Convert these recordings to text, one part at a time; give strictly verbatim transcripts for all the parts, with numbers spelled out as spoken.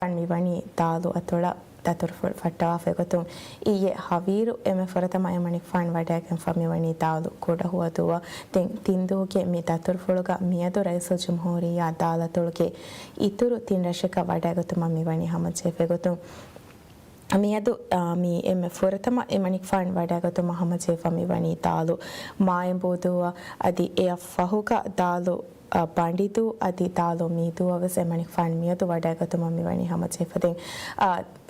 މިވަނީ ދާލު އަތޮޅަށް ދަތުރުފުޅު ފައްޓަވާފައިގޮތުން އިއްޔެ ހަވީރު އެންމެ ފުރަތަމަ އެމަނިކުފާނު ވަޑައިގެންފަ މިވަނީ ދާލު ކުޑަހުވަދޫއަށް. ދެން ތިންދުވަހުގެ މި ދަތުރުފުޅުގަ މިއަދު ރައީސުލްޖުމްހޫރިއްޔާ ދާލު އަތޮޅުގެ އިތުރު ތިން ރަށަކަށް ވަޑައިގަތުމަށް މިވަނީ ހަމަޖެހިފައިގޮތުން. މިއަދު، އާ، މި އެންމެ ފުރަތަމަ އެމަނިކުފާނު ވަޑައިގަތުމަށް ހަމަޖެހިފަ މިވަނީ ދާލު މާއިނބޫދޫއަށް، އަދި އެއަށް ފަހުގަ ދާލު، އާ، ބަނޑިދޫ އަދި ދާލު މީދޫއަށް ވެސް އެމަނިކުފާނު މިއަދު ވަޑައިގަތުމަށް މިވަނީ ހަމަޖެހިފަ. ދެން، އާ،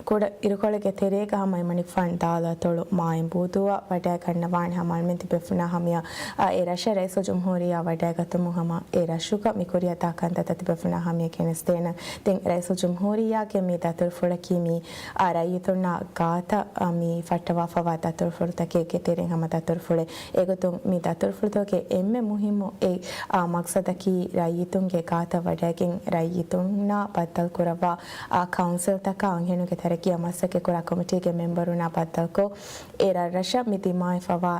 ކުޑަ އިރުކޮޅެއްގެ ތެރޭގަ ހަމަ އެމަނިކުފާނު ދާލު އަތޮޅު މާއިނބޫދޫއަށް ވަޑައިގަންނަވާނެ ހަމަ އަޅުމެން ތިބޭފުޅުންނާ ހަމަޔަށް، އާ، އެ ރަށަށް ރައީސުލްޖުމްހޫރިއްޔާ ވަޑައިގަތުމުން ހަމަ އެ ރަށުގަ މި ކުރިއަށް ދާ ކަންތައްތައް ތިބޭފުޅުންނާ ހަމަޔަށް ގެނެސްދޭނަން. ދެން ރައީސުލްޖުމްހޫރިއްޔާގެ މި ދަތުރުފުޅަކީ މި، އާ، ރައްޔިތުންނާ ގާތަށް، އާ، މި ފައްޓަވާފަވާ ދަތުރުފުޅުތަކެއްގެ ތެރެއިން ހަމަ ދަތުރުފުޅެއް. އެގޮތުން މި ދަތުރުފުޅުތަކުގެ އެންމެ މުހިއްމު އެއް، އާ، މަގްސަދަކީ ރައްޔިތުންގެ ގާތަށް ވަޑައިގެން ރައްޔިތުންނާ ބައްދަލުކުރައްވާ، އާ، ކައުންސިލްތަކާ އަންހެނުންގެ ތަރައްގީއަށް މަސައްކަތްކުރާ ކޮމިޓީގެ މެމްބަރުންނާ ބައްދަލުކޮށް، އެ ރަށްރަށަށް މި ދިމާވެފަވާ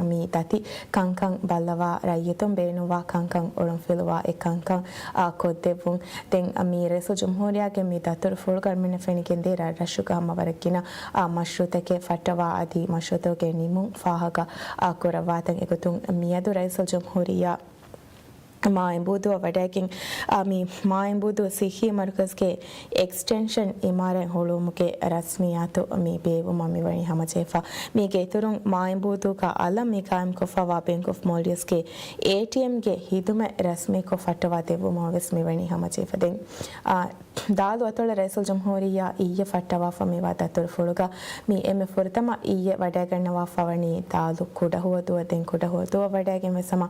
މި ދަތި ކަންކަން ބައްލަވާ، ރައްޔިތުން ބޭނުންވާ ކަންކަން އޮޅުންފިލުވާ އެ ކަންކަން، އާ، ކޮށްދެއްވުން. ދެން، އާ، މި ރައީސުލްޖުމްހޫރިއްޔާގެ މި ދަތުރުފުޅުގަ އަޅުމެންނަށް ފެނިގެންދޭ ރަށްރަށުގަ ހަމަ ވަރަށް ގިނަ، އާ، މަޝްރޫއުތަކެއް ފައްޓަވާ އަދި މަޝްރޫއުތަކުގެ ނިމުން ފާހަގަ، އާ، ކުރައްވާތަން. އެގޮތުން މިއަދު ރައީސުލްޖުމްހޫރިއްޔާ މާއިނބޫދޫއަށް ވަޑައިގެން، އާ، މި މާއިނބޫދޫ ސިއްހީ މަރުކަޒުގެ އެކްސްޓެންޝަން އިމާރާތް ހުޅުވުމުގެ ރަސްމިއްޔާތު މި ބޭއްވުމަށް މިވަނީ ހަމަޖެހިފަ. މީގެ އިތުރުން މާއިނބޫދޫގަ އަލަށް މި ގާއިމްކޮށްފަވާ ބޭންކް އޮފް މޯލްޑިވްސްގެ އޭޓީއެމްގެ ހިދުމަތް ރަސްމީކޮށް ފައްޓަވާ ދެއްވުމަށް ވެސް މިވަނީ ހަމަޖެހިފަ. ދެން، އާ، ދާލު އަތޮޅަށް ރައީސުލްޖުމްހޫރިއްޔާ އިއްޔެ ފައްޓަވާފަ މިވާ ދަތުރުފުޅުގަ މި އެންމެ ފުރަތަމަ އިއްޔެ ވަޑައިގަންނަވާފަ ވަނީ ދާލު ކުޑަހުވަދޫއަށް. ދެން ކުޑަހުވަދޫއަށް ވަޑައިގެން ވެސް ހަމަ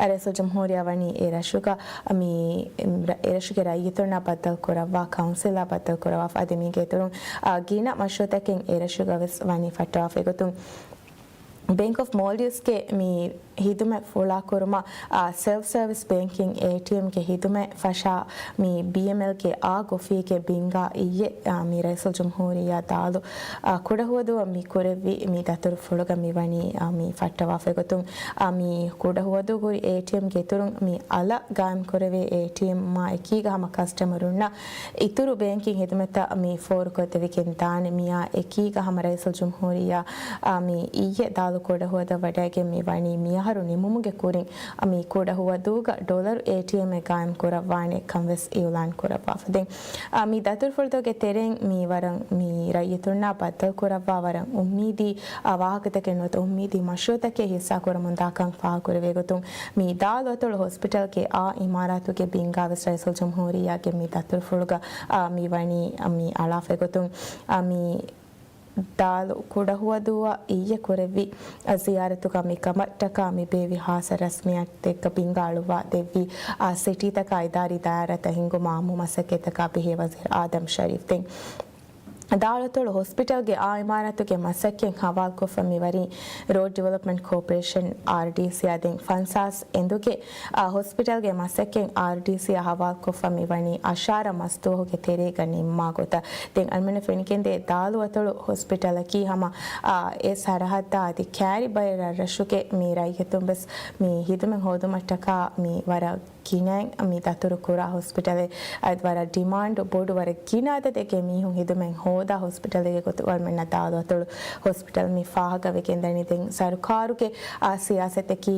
ރައީސުލްޖުމްހޫރިއްޔާ ވަނީ އެ ރަށުގަ މި، އެ ރަށުގެ ރައްޔިތުންނާ ބައްދަލު ކުރައްވާ، ކައުންސިލާ ބައްދަލު ކުރައްވާފަ. އަދި މީގެ އިތުރުން، އާ، ގިނަ މަޝްރޫއުތަކެއް އެ ރަށުގަ ވެސް ވަނީ ފައްޓަވާފަ. އެގޮތުން ބޭންކް އޮފް މޯލްޑިވްސްގެ މި ހިދުމަތް ފުޅާކުރުމަށް، އާ، ސެލްފް ސަރވިސް ބޭންކިން އޭޓީއެމްގެ ހިދުމަތް ފަށާ މި ބީއެމްއެލްގެ އާ އޮފީހުގެ ބިންގާ އިއްޔެ، އާ، މި ރައީސުލްޖުމްހޫރިއްޔާ ދާލު، އާ، ކުޑަހުވަދޫއަށް މި ކުރެއްވި މި ދަތުރުފުޅުގަ މިވަނީ، އާ، މި ފައްޓަވާފައިގޮތުން، އާ، މި ކުޑަހުވަދޫގެ އޭޓީއެމްގެ އިތުރުން މި އަލަށް ގާއިމްކުރެވޭ އޭޓީއެމްއާ އެކީގަ ހަމަ ކަސްޓަމަރުންނަށް އިތުރު ބޭންކިން ހިދުމަތްތައް މި ފޯރުކޮށްދެވިގެން ދާނެ. މިއާ އެކީގަ ހަމަ ރައީސުލްޖުމްހޫރިއްޔާ، އާ، މި އިއްޔެ ދާލު ކުޑަހުވަދޫއަށް ވަޑައިގެން މި ވަނީ މިއަހަރު ނިމުމުގެ ކުރިން، އާ، މި ކުޑަހުވަދޫގަ ޑޮލަރު އޭޓީއެމްއެއް ގާއިމް ކުރައްވާނެ ކަން ވެސް އިއުލާން ކުރައްވާފަ. ދެން، އާ، މި ދަތުރުފުޅުތަކުގެ ތެރެއިން މި ވަރަށް މި ރައްޔިތުންނާ ބައްދަލު ކުރައްވާ ވަރަށް އުއްމީދީ، އާ، ވާހަކަތަކެއް ނުވަތަ އުއްމީދީ މަޝްރޫއުތަކެއް ހިއްސާ ކުރަމުންދާކަން ފާހަގަކުރެވޭ ގޮތުން، މި ދާލު އަތޮޅު ހޮސްޕިޓަލްގެ އާ އިމާރާތުގެ ބިންގާ ވެސް ރައީސުލްޖުމްހޫރިއްޔާގެ މި ދަތުރުފުޅުގަ، އާ، މި ވަނީ، އާ، މި އަޅާފައި ގޮތުން، އާ، މި ދާލު ކުޑަހުވަދޫއަށް އިއްޔެ ކުރެއްވި، އާ، ޒިޔާރަތުގަ މި ކަމަށްޓަކާ މި ބޭއްވި ހާއްސަ ރަސްމިއްޔާތެއްގަ ބިންގާ އަޅުއްވާ ދެއްވި، އާ، ސިޓީތަކާ އިދާރީ ދާއިރާތައް ހިންގުމަށް އާއްމު މަސައްކަތްތަކާ ބެހޭ ވަޒީރު އާދަމް ޝަރީފް. ދެން ދާލުއަތޮޅު ހޮސްޕިޓަލްގެ އާ އިމާރާތުގެ މަސައްކަތް ހަވާލުކޮށްފަ މިވަނީ ރޯޑް ޑިވެލޮޕްމަންޓް ކޯޕަރޭޝަން، އާރްޑީސީއާ. ދެން ފަންސާސް އެނދުގެ، އާ، ހޮސްޕިޓަލްގެ މަސައްކަތް އާރްޑީސީއާ ހަވާލުކޮށްފަ މިވަނީ އަށާރަ މަސްދުވަހުގެ ތެރޭގަ ނިންމާ ގޮތަށް. ދެން އަޅުމެންނަށް ފެނިގެންދޭ ދާލުއަތޮޅު ހޮސްޕިޓަލަކީ ހަމަ، އާ، އެ ސަރަހައްދާ އަދި ކާރިބައި ރަށްރަށުގެ މި ރައްޔިތުން ވެސް މި ހިދުމަތް ހޯދުމަށްޓަކާ މި ވަރަށް ގިނައިން މި ދަތުރު ކުރާ ހޮސްޕިޓަލެއް، އަދި ވަރަށް ޑިމާންޑު ބޮޑު، ވަރަށް ގިނަ އަދަދެއްގެ މީހުން ހިދުމަތް ހޯދާ ހޮސްޕިޓަލެއްގެ ގޮތުގަ އަޅުމެންނަށް ދާލުއަތޮޅު ހޮސްޕިޓަލް މި ފާހަގަވެގެންދަނީ. ދެން ސަރުކާރުގެ އާ ސިޔާސަތަކީ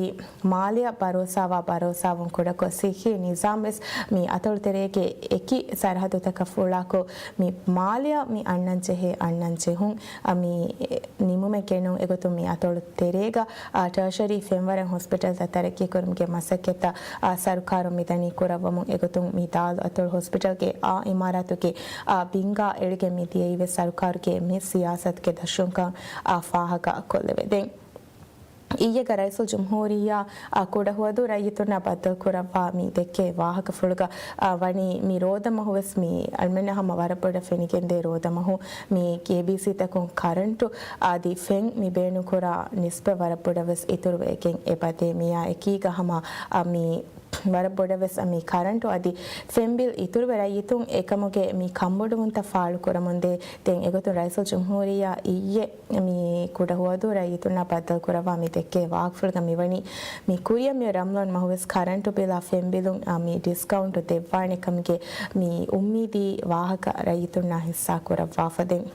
މާލެއަށް ބަރޯސާވާ، ބަރޯސާވުން ކުޑަކޮށް، ސިއްހީ ނިޒާމް ވެސް މި އަތޮޅު ތެރޭގެ އެކި ސަރަހައްދުތަކަށް ފުޅާކޮށް، މި މާލެއަށް މި އަންނަން ޖެހޭ، އަންނަން ޖެހުން، އަ، މި ނިމުމެއް ގެނުން. އެގޮތުން މި އަތޮޅު ތެރޭގަ، އާ، ޓާޝަރީ ފެންވަރަށް ހޮސްޕިޓަލްތައް ތަރައްގީ ކުރުމުގެ މަސައްކަތްތައް، އާ، ސަރުކާރުން މިދަނީ ކުރައްވަމުން. އެގޮތުން މި ދާލު އަތޮޅު ހޮސްޕިޓަލްގެ އާ އިމާރާތުގެ، އާ، ބިންގާ އެޅިގެން މި ދިޔައީ ވެސް ސަރުކާރުގެ މި ސިޔާސަތުގެ ދަށުންކަން، އާ، ފާހަގަ ކޮށްލެވޭ. ދެން އިއްޔެގަ ރައީސުލްޖުމްހޫރިއްޔާ، އާ، ކުޑަހުވަދޫ ރައްޔިތުންނާ ބައްދަލު ކުރައްވާ މި ދެއްކޭ ވާހަކަފުޅުގަ، އާ، ވަނީ މި ރޯދަމަހު ވެސް މި އަޅުމެންނަށް ހަމަ ވަރަށް ބޮޑަށް ފެނިގެންދޭ ރޯދަމަހު މި ކޭބީސީތަކުން ކަރަންޓު އަދި ފެން މި ބޭނުންކުރާ ނިސްބަތް ވަރަށް ބޮޑަށް ވެސް އިތުރުވެގެން އެބަދޭ. މިއާ އެކީގަ ހަމަ، އާ، މި ވަރަށް ބޮޑަށް ވެސް މި ކަރަންޓު އަދި ފެން ބިލް އިތުރުވެ ރައްޔިތުން އެކަމުގެ މި ކަންބޮޑުވުންތައް ފާޅުކުރަމުންދޭ. ދެން އެގޮތުން ރައީސުލްޖުމްހޫރިއްޔާ އިއްޔެ މި ކުޑަހުވަދޫ ރައްޔިތުންނާ ބައްދަލުކުރައްވާ މި ދެއްކޭ ވާހަކަފުޅުގަ މިވަނީ މި ކުރިއަށް މިއޮތް ރަމްޟާން މަހުވެސް ކަރަންޓު ބިލާ ފެން ބިލުން މި ޑިސްކައުންޓު ދެއްވާނެ ކަމުގެ މި އުއްމީދީ ވާހަކަ ރައްޔިތުންނާ ހިއްސާ ކުރައްވާފަ. ދެން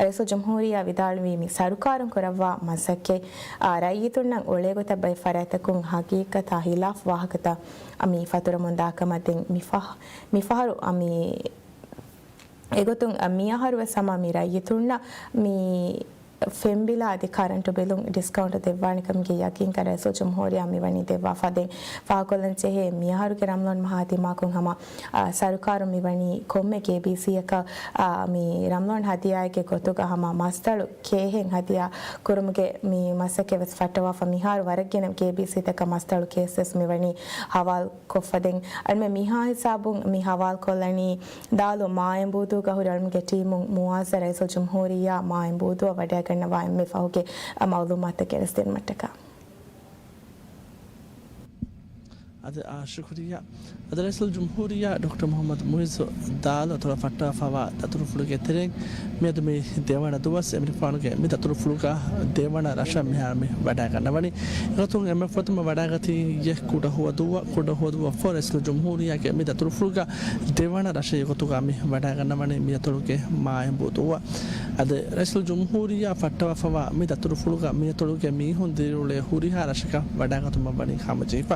ރައީސުލްޖުމްހޫރިއްޔާ ވިދާޅުވީ މި ސަރުކާރުން ކުރައްވާ މަސައްކަތް، އާ، ރައްޔިތުންނަށް އުޅޭގޮތަށް ބައެއް ފަރާތްތަކުން ހަގީގަތާ ހިލާފް ވާހަކަތައް މި ފަތުރަމުންދާ ކަމަށް. ދެން މި ފަހަ-، މި ފަހަރު މި އެގޮތުން މިއަހަރު ވެސް ހަމަ މި ރައްޔިތުންނަށް މި ފެންބިލާ އަދި ކަރަންޓު ބިލުން ޑިސްކައުންޓު ދެއްވާނެ ކަމުގެ ޔަގީންކަން ރައީސުލްޖުމްހޫރިއްޔާ މިވަނީ ދެއްވާފަ. ދެން ފާހަގަކޮށްލަން ޖެހޭ މިއަހަރުގެ ރަމްޟާން މަހާ ދިމާކޮށް ހަމަ، އާ، ސަރުކާރުން މިވަނީ ކޮންމެ ކޭބީސީއަކަށް، އާ، މި ރަމްޟާން ހަދިޔާއެއްގެ ގޮތުގަ ހަމަ މަސްތަޅު ކޭހެއް ހަދިޔާ ކުރުމުގެ މި މަސައްކަތް ވެސް ފައްޓަވާފަ. މިހާރު ވަރަށް ގިނަ ކޭބީސީތަކަށް މަސްތަޅު ކޭސް ވެސް މިވަނީ ހަވާލު ކޮށްފަ. ދެން އަޅުމެން މިހާ ހިސާބުން މި ހަވާލު ކޮށްލަނީ ދާލު މާއެނބޫދޫގަ ހުރި އަޅުމެންގެ ޓީމުން މުވާޒަ ރައީސުލްޖުމްހޫރިއްޔާ މާއެނބޫދޫއަށް ވަޑައިގަންނަވާ އެންމެ ފަހުގެ މައުލޫމާތުތައް ގެނެސްދިނުމަށްޓަކާ. އަދި، އާ، ޝުކުރިއްޔާ. އަދި ރައީސުލްޖުމްހޫރިއްޔާ ޑޮކްޓަރ މުޙައްމަދު މުޢިއްޒު ދާލު އަތޮޅަށް ފައްޓަވާފައިވާ ދަތުރުފުޅުގެ ތެރެއިން މިއަދު މި ދެވަނަ ދުވަސް އެމެރިކާގެ މި ދަތުރުފުޅުގަ ދެވަނަ ރަށަށް މިހާރު މި ވަޑައިގަންނަވަނީ. އެގޮތުން އެންމެ ފުރަތަމަ ވަޑައިގަތީ އިއްޔެ ކުޑަހުވަދޫއަށް. ކުޑަހުވަދޫއަށްފަހު ރައީސުލްޖުމްހޫރިއްޔާގެ މި ދަތުރުފުޅުގަ ދެވަނަ ރަށެއް އެގޮތުގަ މި ވަޑައިގަންނަވަނީ މި އަތޮޅުގެ މާއެނބޫދޫއަށް. އަދި ރައީސުލްޖުމްހޫރިއްޔާ ފައްޓަވާފައިވާ މި ދަތުރުފުޅުގަ މި އަތޮޅުގެ މީހުން ދިރިއުޅޭ ހުރިހާ ރަށަކަށް ވަޑައިގަތުމަށް ވަނީ ހަމަޖެހިފަ.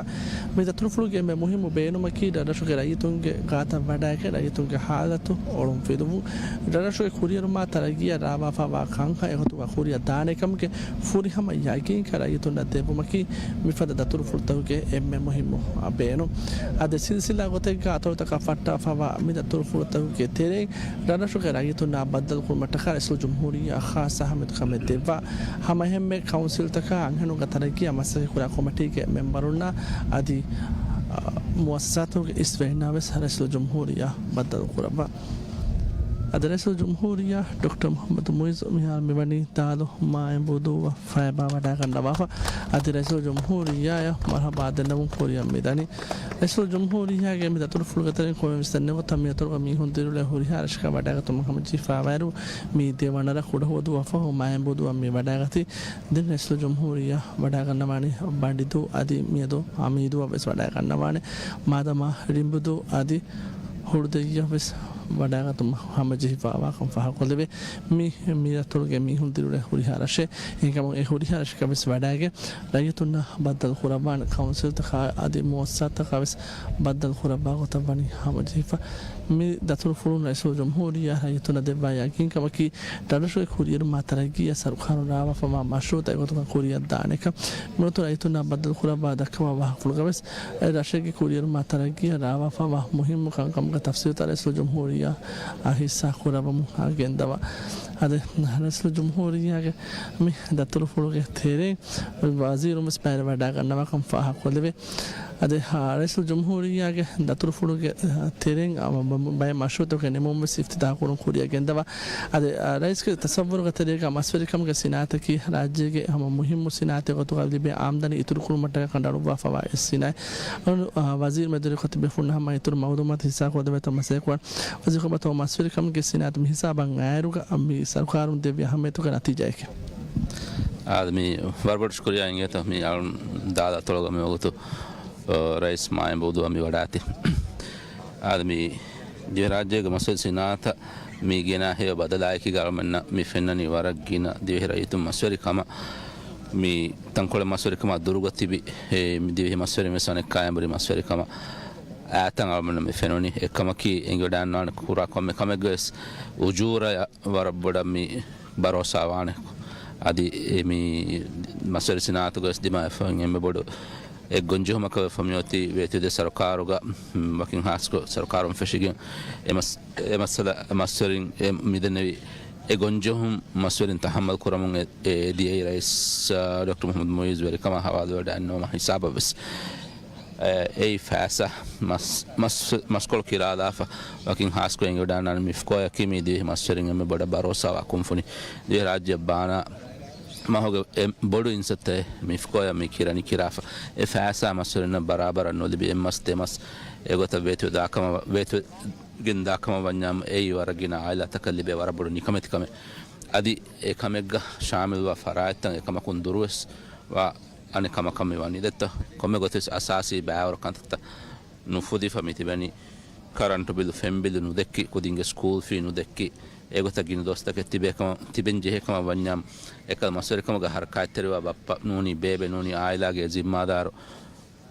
މި ދަތުރުފުޅުގެ އެންމެ މުހިއްމު ބޭނުމަކީ ރަށްރަށުގެ ރައްޔިތުންގެ ގާތަށް ވަޑައިގެން ރައްޔިތުންގެ ހާލަތު އޮޅުންފިލުވުން. ރަށްރަށުގެ ކުރިއެރުމާ ތަރައްގީއަށް ރާވާފައިވާ ކަންކަން އެގޮތުގަ ކުރިއަށް ދާނެ ކަމުގެ ފުރިހަމަ ޔަގީންކަން ރައްޔިތުންނަށް ދެއްވުމަކީ މިފަދަ ދަތުރުފުޅުތަކުގެ އެންމެ މުހިއްމު ބޭނުން. އަދި ސިލްސިލާ ގޮތެއްގަ އަތޮޅުތަކަށް ފައްޓަވާފައިވާ މި ދަތުރުފުޅުތަކުގެ ތެރެއިން ރަށްރަށުގެ ރައްޔިތުންނާ ބައްދަލުކުރުމަށްޓަކާ ރައީސުލްޖުމްހޫރިއްޔާ ޚާއްޞަ އަހައްމިޔަތު ކަމެއް ދެއްވާ. ހަމައެހެންމެ ކައުންސިލްތަކާ އަންހެނުންގެ ތަރައްގީއަށް މަސައްކަތްކުރާ ކޮމިޓީގެ މެމްބަރުންނާ އަދި، އަ، މުއައްސަސާތުގެ އިސް ވެރިންނާ ވެސް ރައީސުލްޖުމްހޫރިއްޔާ ބައްދަލުކުރައްވާ. އަދި ރައީސުލްޖުމްހޫރިއްޔާ ޑޮކްޓަރ މުޙައްމަދު މުޢިއްޒު މިހާރު މިވަނީ ދާލު މާއެނބޫދޫއަށް ފައިބާ ވަޑައިގަންނަވާފަ. އަދި ރައީސުލްޖުމްހޫރިއްޔާއަށް މަރުޙަބާ ދެންނެވުން ކުރިއަށް މިދަނީ. ރައީސުލްޖުމްހޫރިއްޔާގެ މި ދަތުރުފުޅުގެ ތެރެއިން ކޮންމެވެސް ދެންނެވި ގޮތަށް މި އަތޮޅުގަ މީހުން ދިރިއުޅޭ ހުރިހާ ރަށަކަށް ވަޑައިގަތުމަށް ހަމަޖެހިފައިވާއިރު، މި ދެވަނަ ރަށް ކުޑަހުވަދޫއަށްފަހު މާއެނބޫދޫއަށް މި ވަޑައިގަތީ. ދެން ރައީސުލްޖުމްހޫރިއްޔާ ވަޑައިގަންނަވާނީ ބަނޑިދޫ އަދި މިއަދު އަމީދޫއަށް ވެސް ވަޑައިގަންނަވާނެ. މާދަމާ ރިނބުދޫ އަދި ހުޅުދެއްޔަށް ވެސް ވަޑައިގަތުމަށް ހަމަޖެހިފައިވާކަން ފާހަގަކޮށްލެވޭ. މި، މި އަތޮޅުގެ މީހުން ދިރިއުޅޭ ހުރިހާ ރަށެއް. އެހެންކަމުން އެ ހުރިހާ ރަށަކަށް ވެސް ވަޑައިގެން ރައްޔިތުންނާ ބައްދަލު ކުރައްވާނެ ކައުންސިލްތަކާ އަދި މުއައްސަސާތަކާ ވެސް ބައްދަލު ކުރައްވާ ގޮތަށް ވަނީ ހަމަޖެހިފަ. މި ދަތުރުފުޅުން ރައީސުލްޖުމްހޫރިއްޔާ ރައްޔިތުންނަށް ދެއްވާ ޔަގީންކަމަކީ، ރަށްރަށުގެ ކުރިއެރުމާ ތަރައްގީއަށް ސަރުކާރުން ރާވާފައިވާ މަޝްރޫޢުތައް އެގޮތުގަ ކުރިއަށް ދާނެކަން. މިވަގުތު ރައްޔިތުންނާ ބައްދަލު ކުރައްވާ ދައްކަވާ ވާހަކަފުޅުގަ ވެސް، އެ ރަށެއްގެ ކުރިއެރުމާ ތަރައްގީއަށް ރާވާފައިވާ މުހިއްމު ކަންކަމުގެ ތަފްސީލުތައް ރައީސުލްޖުމްހޫރިއްޔާ އަށް ހިއްސާ ކުރައްވަމުން ގެންދަވާ. އަދި ރައީސުލްޖުމްހޫރިއްޔާގެ މި ދަތުރުފުޅުގެ ތެރެއިން ވަޒީރުން ވެސް ބައިވެރިވެ ވަޑައިގަންނަވާކަން ފާހަގަކޮށްލެވޭ. އަދި، އާ، ރައީސުލްޖުމްހޫރިއްޔާގެ ދަތުރުފުޅުގެ، އާ، ތެރެއިން، އާ، ބަ-، ބައެއް މަޝްރޫޢުތަކުގެ ނިމުމެއް ވެސް އިފްތިތާޙުކުރުން ކުރިއަށް ގެންދަވާ. އަދި، އާ، ރައީސްގެ ތަޞައްވުރުގެ ތެރޭގަ މަސްވެރިކަމުގެ ސިނާއަތަކީ ރާއްޖޭގެ ހަމަ މުހިއްމު ސިނާއަތެއް ގޮތުގަ ލިބޭ އާމްދަނީ އިތުރުކުރުމަށްޓަކާ ކަނޑައަޅުއްވާފައިވާ އެއް ސިނާއަތް. އަޅު، އާ، ވަޒީރު މެދުވެރިކޮށް ތިބޭފުޅުންނަށް ހަމަ އިތުރު މައުލޫމާތު ހިއްސާކޮށްދެވޭތޯ މަސައްކަތްކުރަން. ވަޒީރު ކޮބާތޯ މަސްވެރިކަމުގެ ސިނާއަތު މި ހިސާބަށް އައިއިރުގަ މި ސަރުކާރުން ދެއްވި އަހައްމިޔަތުގެ ނަތީޖާއެކޭ. އާދެ، މި ވަރަށް ބޮޑު ޝުކުރިއްޔާ އިނގޭތޯ މި އަޅުން ދާލަ އަތޮޅުގަ މިވަގުތު، އަ، ރައީސް މާއެނބޫދޫއަށް މި ވަޑާތީ. އާދެ، މި ދިވެހިރާއްޖޭގެ މަސްވެރި ސިނާއަތަށް މި ގެނާ ހެޔޮ ބަދަލާއެކީގަ އަޅުމެންނަށް މި ފެންނަނީ ވަރަށް ގިނަ ދިވެހި ރައްޔިތުން މަސްވެރި ކަމަށް. މި ތަންކޮޅެއް މަސްވެރިކަމާ ދުރުގަ ތިބި، އެ، މި ދިވެހި މަސްވެރިން ވެސް އަނެއްކާއިން ބުރި މަސްވެރިކަމަށް އާތަން އަޅުމެންނަށް މި ފެނުނީ. އެކަމަކީ އެނގިވަޑައިގަންނަވާނެ ކުރާ ކޮންމެ ކަމެއްގަ ވެސް އުޖޫރަޔަށް ވަރަށް ބޮޑަށް މި ބަރޯސާވާނެ. އަދި އެ މި މަސްވެރި ސިނާއަތުގަ ވެސް ދިމާވެފަ އެންމެ ބޮޑު އެއް ގޮންޖެހުމަކަށް ވެފަ މިއޮތީ ވޭތުވެދޭ ސަރުކާރުގަ، ވަކިން ހާސްކޮށް ސަރުކާރުން ފެށިގެން އެ މަސް-، އެ މައްސަލަ މަސްވެރިން އެ މިދެންނެވި އެ ގޮންޖެހުން މަސްވެރިން ތަހައްމަލް ކުރަމުން އެ، އެ ދިޔައީ ރައީސް، އާ، ޑޮކްޓަރ މުޙައްމަދު މުޢިއްޒު ވެރިކަމާ ހަވާލުވެވަޑައިގަންނަވުމަށް ހިސާބަށް ވެސް. އެ، އެއީ ފައިސާ މަސް-، މަސް-، މަސްކޮޅު ކިރާލާފަ ވަކިން ހާސްކޮށް އެނގިވަޑައިގަންނަވާނެ މިފްކޯއަކީ މި ދިވެހި މަސްވެރިން އެންމެ ބޮޑަށް ބަރޯސާވާ ކުންފުނި. ދިވެހިރާއްޖެއަށް ބާނާ މަހުގެ އެ ބޮޑު އިންސައްތައެއް މިފްކޯއަށް މި ކިރަނި ކިރާފަ. އެ ފައިސާ މަސްވެރިންނަށް ބަރާބަރަށް ނުލިބި އެއްމަސް ދެމަސް އެގޮތަށް ވޭތުވެ ދާކަމަށް، ވޭތުވެގެން ދާކަމަށް ވަންޏާމު، އެއީ ވަރަށް ގިނަ އާއިލާތަކަށް ލިބޭ ވަރަށް ބޮޑު ނިކަމެތި ކަމެއް. އަދި އެ ކަމެއްގަ ޝާމިލްވާ ފަރާތްތައް އެކަމަކުން ދުރުވެސް ވާ އަނެއް ކަމަކަށް މި ވަނީ. ދެއްތޯ، ކޮންމެ ގޮތެއް އަސާސީ ބައިވަރު ކަންތައްތައް ނުފުދިފަ މި ތިބެނީ. ކަރަންޓު ބިލު، ފެން ބިލު ނުދެއްކި، ކުދިންގެ ސްކޫލް ފީ ނުދެއްކި، އެގޮތަށް ގިނަ ދުވަސްތަކެއް ތިބޭ ކަމަށް، ތިބެން ޖެހޭ ކަމަށް ވަންޏާމު، އެކަލަ މަސްވެރިކަމުގަ ހަރަކާތްތެރިވާ ބައްޕަ ނޫނީ ބޭބެ ނޫނީ އާއިލާގެ ޒިންމާދާރު،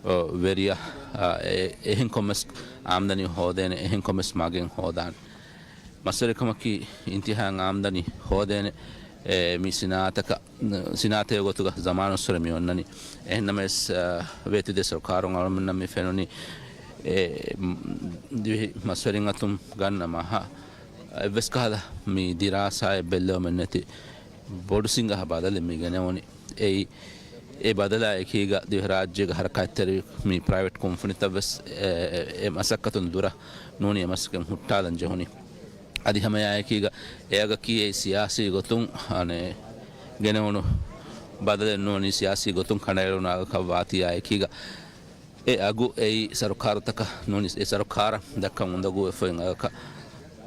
އޮ، ވެރިޔާ، އާ، އެ، އެހެން ކޮންމެސް އާމްދަނީ ހޯދޭނެ، އެހެން ކޮންމެސް މަގެއް ހޯދާނެ. މަސްވެރިކަމަކީ އިންތިހާއިން އާމްދަނީ ހޯދޭނެ، އެ، މި ސިނާއަތަކަށް، ސިނާއަތެއް ގޮތުގަ ޒަމާނުއްސުރެ މި އޮންނަނީ. އެހެންނަމަވެސް، އަ، ވޭތުދޭ ސަރުކާރުން އަޅުމެންނަށް މި ފެނުނީ، އެ، މް، ދިވެހި މަސްވެރިން އަތުން ގަންނަ މަހަށް އެއްވެސް ކަހަލަ މި ދިރާސާއެއް ބެއްލެވުމެއް ނެތި ބޮޑު ސިނގަހަ ބަދަލެއް މި ގެނެވުނީ. އެއީ، އެ ބަދަލާ އެކީގަ ދިވެހިރާއްޖޭގަ ހަރަކާތްތެރި މި ޕްރައިވެޓް ކުންފުނިތައް ވެސް އެ، އެ، އެ މަސައްކަތުން ދުރަށް ނޫނީ އެ މަސައްކަތް ހުއްޓާލަން ޖެހުނީ. އަދި ހަމައެއާއެކީގަ އެއަގަކީ އެއީ ސިޔާސީ ގޮތުން އަނެއް ގެނެވުނު ބަދަލެއް ނޫނީ، ސިޔާސީ ގޮތުން ކަނޑައެޅުނު އަގަކަށް ވާތީއާއެކީގަ އެ އަގު އެއީ ސަރުކާރުތަކަށް ނޫނީ، އެ ސަރުކާރަށް ދައްކަން އުނދަގޫވެފައި އަގަކަށް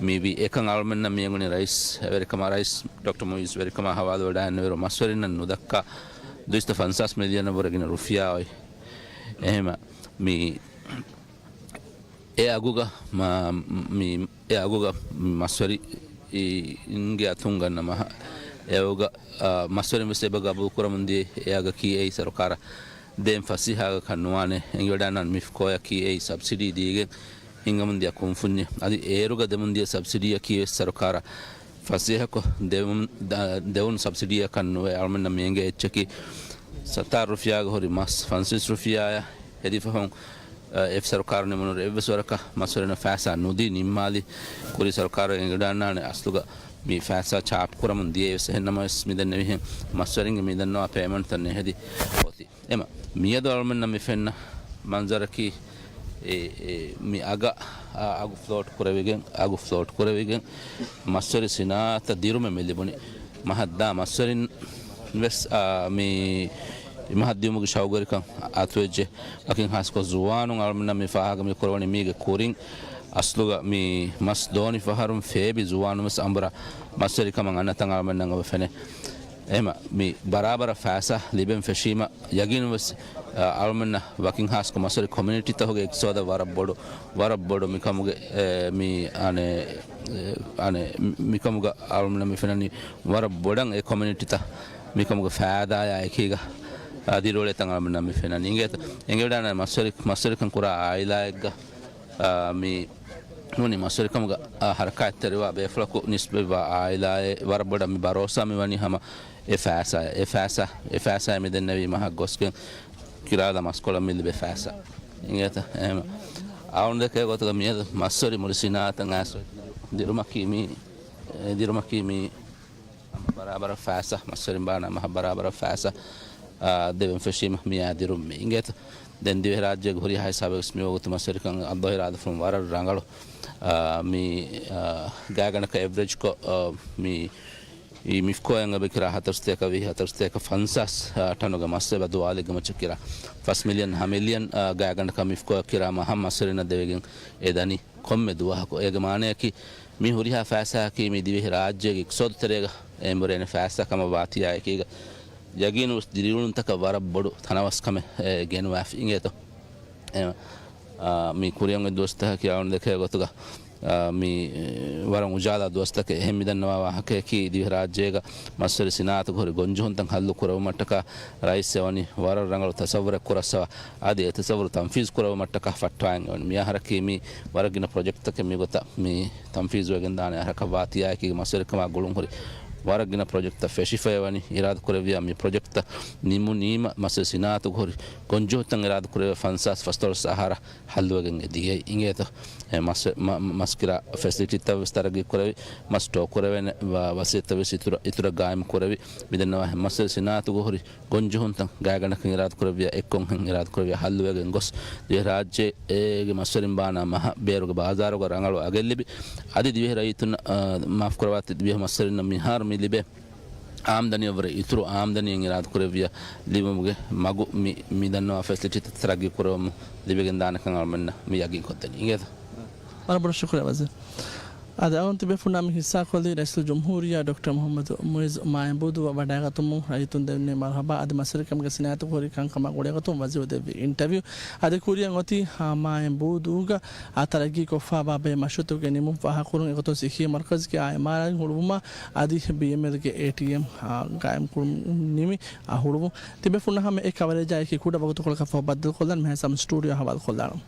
މިވީ. އެކަން އަޅުމެންނަށް މިއެނގުނީ ރައީސް ވެރިކަމާ، ރައީސް ޑޮކްޓަރ މުއިއްޒު ވެރިކަމާ ހަވާލުވެވަޑައިގެންނެވިއިރު މަސްވެރިންނަށް ނުދައްކާ ދުއިސައްތަ ފަންސާސް މިލިއަނަށް ވުރެ ގިނަ ރުފިޔާ އޮތް. އެހެމަ މި އެ އަގުގަ މަ-، މި އެ އަގުގަ މަސްވެރި އިންގެ އަތުން ގަންނަ މަހަށް އެ އަގުގަ، އާ، މަސްވެރިން ވެސް އެބަ ގަބޫލު ކުރަމުން ދިޔަ އެ އަގަކީ އެއީ ސަރުކާރަށް ދޭން ފަސޭހަ އަގަކަށް ނުވާނެ. އެނގިވަޑައިގަންނަވާނެ މިފްކޯއަކީ އެއީ ސަބްސިޑީ ދީގެން ހިންގަމުން ދިޔަ ކުންފުންޏެއް. އަދި އޭރުގަ ދެމުން ދިޔަ ސަބްސިޑީއަކީ ވެސް ސަރުކާރަށް ފަސޭހަކޮށް ދެވުން، ދ-، ދެވުނު ސަބްސިޑީއަކަށް ނުވޭ. އަޅުމެންނަށް މި އެނގޭ އެއްޗަކީ ސަތާރަ ރުފިޔާގަ ހުރި މަސް ފަންސާސް ރުފިޔާއަށް ހެދިފަހުން، އެ ސަރުކާރު ނިމުނުއިރު އެއްވެސް ވަރަކަށް މަސްވެރިންނަށް ފައިސާ ނުދީ ނިންމާލި. ކުރީ ސަރުކާރު އެނގިވަޑައިގަންނާނެ އަސްލުގަ މި ފައިސާ ޗާޕް ކުރަމުން ދިޔައީ ވެސް. އެހެން ނަމަވެސް މިދެންނެވިހެން މަސްވެރިންގެ މިދަންނަވާ ޕޭމަންޓްތައް ނެހެދި އޮތީ. އެމަ މިއަދު އަޅުމެންނަށް މި ފެންނަ މަންޒަރަކީ، އެ، އެ، މި އަގަ، އަ، އަގު ފްލޯޓް ކުރެވިގެން، އަގު ފްލޯޓް ކުރެވިގެން މަސްވެރި ސިނާއަތަށް ދިރުމެއް މި ލިބުނީ. މަހަށް ދާ މަސްވެރިން ވެސް، އާ، މި މަހަށް ދިއުމުގެ ޝައުގުވެރިކަން އަތުވެއްޖެ. ވަކިން ހާސްކޮށް ޒުވާނުން އަޅުމެންނަށް މި ފާހަގަ މި ކުރެވުނީ މީގެ ކުރިން އަސްލުގަ މި މަސް ދޯނި ފަހަރުން ފޭބި ޒުވާނުން ވެސް އަނބުރާ މަސްވެރިކަމަށް އަންނަ ތަން އަޅުމެންނަށް އެބަ ފެނޭ. އެހެމަ މި ބަރާބަރަށް ފައިސާ ލިބެން ފެށީމަ ޔަގީނުން ވެސް، އަ، އަޅުމެންނަށް ވަކިން ހާސްކޮށް މަސްވެރި ކޮމިއުނިޓީތަކުގެ އިޤްތިޞާދަށް ވަރަށް ބޮޑު، ވަރަށް ބޮޑު މިކަމުގެ، އެ، މި، އަނެއް، އެ، އަނެއް، މިކަމުގަ އަޅުމެންނަށް މި ފެންނަނީ ވަރަށް ބޮޑަށް އެ ކޮމިއުނިޓީތައް މިކަމުގެ ފައިދާއާ އެކީގަ، އަ، ދިރިއުޅޭ ތަން އަޅުމެންނަށް މި ފެންނަނީ. އިނގޭތަ؟ އެނގިވަޑައިގަންނަވާނެ މަސްވެރި، މަސްވެރިކަން ކުރާ އާއިލާއެއްގަ، އާ، މި ނޫނީ މަސްވެރިކަމުގަ، އާ، ހަރަކާތްތެރިވާ ބޭފުޅަކު ނިސްބަތްވާ އާއިލާއެއް ވަރަށް ބޮޑަށް މި ބަރޯސާ މި ވަނީ ހަމަ އެ ފައިސާ، އެ ފައިސާ، އެ ފައިސާ މި ދެންނެވީ މަހަށް ގޮސްގެން ކިރާލާ މަސްކޮޅަށް މި ލިބޭ ފައިސާ. އިނގޭތަ؟ އެހެމަ އަޅުގަނޑު ދެކޭ ގޮތުގަ މިއަދު މަސްވެރި މުޅި ސިނާއަތަށް އައިސް ދިރުމަކީ މީ، އެ، ދިރުމަކީ މީ ހަމަ ބަރާބަރަށް ފައިސާ، މަސްވެރިން ބާނާ މަހަށް ބަރާބަރަށް ފައިސާ، އާ، ދެވެން ފެށީމަ މިއާ ދިރުން މި އިނގޭތަ؟ ދެން ދިވެހިރާއްޖޭގެ ހުރިހާ ހިސާބެއް ވެސް މިވަގުތު މަސްވެރިކަން އައްލާހު އިރާދަފުޅުން ވަރަށް ރަނގަޅު، އާ، މި، އާ، ގާތްގަނޑަކަށް އެވްރެޖްކޮށް، އާ، މި އީ މިފްކޯއަށް އެބަ ކިރާ ހަތަރުސަތޭކަ ވިހި، ހަތަރުސަތޭކަ ފަންސާސް، އާ، ޓަނުގެ މަސް އެބަ ދުވާލެއްގެ މައްޗަށް ކިރާ ފަސް މިލިއަން، ހަ މިލިއަން، އާ، ގާތްގަނޑަކަށް މިފްކޯއަށް ކިރާ މަހަށް މަސްވެރިންނަށް ދެވިގެން އެ ދަނީ ކޮންމެ ދުވަހަކު. އޭގެ މާނަޔަކީ މި ހުރިހާ ފައިސާއަކީ މި ދިވެހި ރާއްޖޭގެ އިޤްތިޞާދު ތެރޭގަ އެނބުރޭނެ ފައިސާ ކަމަށް ވާތީއާ އެކީގަ ޔަގީނު ދިރިއުޅުންތަކަށް ވަރަށް ބޮޑު ތަނަވަސްކަމެއް، އެ، ގެނުވާފި އިނގޭތޯ. އެ، އާ، މި ކުރިއަށް އޮތް ދުވަސްތަކަކީ އަޅުގަނޑު ދެކޭ ގޮތުގަ، އާ، މި، އެ، ވަރަށް އުޖާލާ ދުވަސްތަކެއް. އެހެން މިދަންނަވާ ވާހަކަޔަކީ ދިވެހިރާއްޖޭގަ މަސްވެރި ސިނާއަތުގަ ހުރި ގޮންޖެހުންތައް ހައްލު ކުރެވުމަށްޓަކާ ރައީސް އެވަނީ ވަރަށް ރަނގަޅު ތަސައްވުރެއް ކުރައްސަވާ، އަދި އެ ތަސައްވުރު ތަންފީޒު ކުރެވުމަށްޓަކާ ފައްޓަވައިގެން އެވަނީ. މި އަހަރަކީ މީ ވަރަށް ގިނަ ޕްރޮޖެކްޓްތަކެއް މިގޮތަށް މި ތަންފީޒުވެގެން ދާނެ އަހަރަކަށް ވާތީއާއެކީގަ މަސްވެރިކަމާ ގުޅުން ހުރި ވަރަށް ގިނަ ޕްރޮޖެކްޓްތައް ފެށިފައިވަނީ، އިރާދަކުރެއްވިޔާ މި ޕްރޮޖެކްޓްތައް ނިމުނީމަ މަސްވެރި ސިނާއަތުގަ ހުރި ގޮންޖެހުންތައް އިރާދަކުރެވޭ ފަންސާސް ފަސްދޮޅަސް އަހަރަށް ހައްލުވެގެން އެ ދިޔައީ އިނގޭތޯ. އެ މަސް، މަ، މަސްކިރާ ފެސިލިޓީތައް ވެސް ތަރައްގީ ކުރެވި، މަސް ސްޓޯކް ކުރެވޭނެ ވަ، ވަސީލަތްތައް ވެސް އިތުރަށް، އިތުރަށް ގާއިމް ކުރެވި. މިދަންނަވާހެން މަސްވެރި ސިނާއަތުގަ ހުރި ގޮންޖެހުންތައް ގާތްގަނޑަކަށް އިރާދަކުރެއްވިޔާ އެއްކޮންހެން އިރާދަކުރެއްވިޔާ ހައްލުވެގެން ގޮސް، ދިވެހިރާއްޖޭގެ މަސްވެރިން ބާނާ މަހަށް ބޭރުގެ ބާޒާރުގަ ރަނގަޅު އަގެއް ލިބި، އަދި ދިވެހި ރައްޔިތުން، އާ، މާފްކުރަވާތި، ދިވެހި މަސްވެރިންނަށް މިހާރު މި ލިބޭ އާމްދަނީއަށްވުރެ އިތުރު އާމްދަނީއެއް އިރާދަކުރެއްވިޔާ ލިބުމުގެ މަގު މި، މި ދަންނަވާ ފެސިލިޓީތައް ތަރައްގީ ކުރަވަމުން ލިބިގެން ދާނެކަން އަޅުމެންނަށް މި ޔަގީން ކޮށްދެނީ. އިނގޭތަ؟ ވަރަށް ބޮޑަށް ޝުކުރިއްޔާ ވަޒީރު. އަދި އަޅުގަނޑު ތިބޭފުޅުންނާ މި ހިއްސާކޮށްލީ ރައީސުލްޖުމްހޫރިއްޔާ ޑޮކްޓަރ މުޙައްމަދު މުޢިއްޒު މާއެނބޫދޫއަށް ވަޑައިގަތުމުން ރައްޔިތުން ދެންނެވި މަރުޙަބާ އަދި މަސްވެރިކަމުގެ ސިނާއަތު ހުރި ކަންކަމާ ގުޅޭގޮތުން ވަޒީރު ދެއްވި އިންޓަވިއު. އަދި ކުރިއަށް އޮތީ މާއެނބޫދޫގަ ތަރައްގީކޮށްފައިވާ ބޭ މަޝްރޫޢުތަކުގެ ނިމުން ފާހަގަކުރުން. އެގޮތުން ސިއްހީ މަރުކަޒުގެ އާއެމްއާރްއާއި ހުޅުވުމާ އަދި ބީއެމްއެލްގެ އޭޓީއެމް ގާއިމްކުރުމުން ނިމި ހުޅުވުން. ތިބޭފުޅުންނާ ހަމަ އެ ކަވަރޭޖާ އެކި ކުޑަ ވަގުތުކޮޅަކަށް ފަހު ބައްދަލުކޮށްލާނަން. މިހާ ހަމަ ސްޓޫޑިއޯ ހަވާލުކޮށްލާނަން.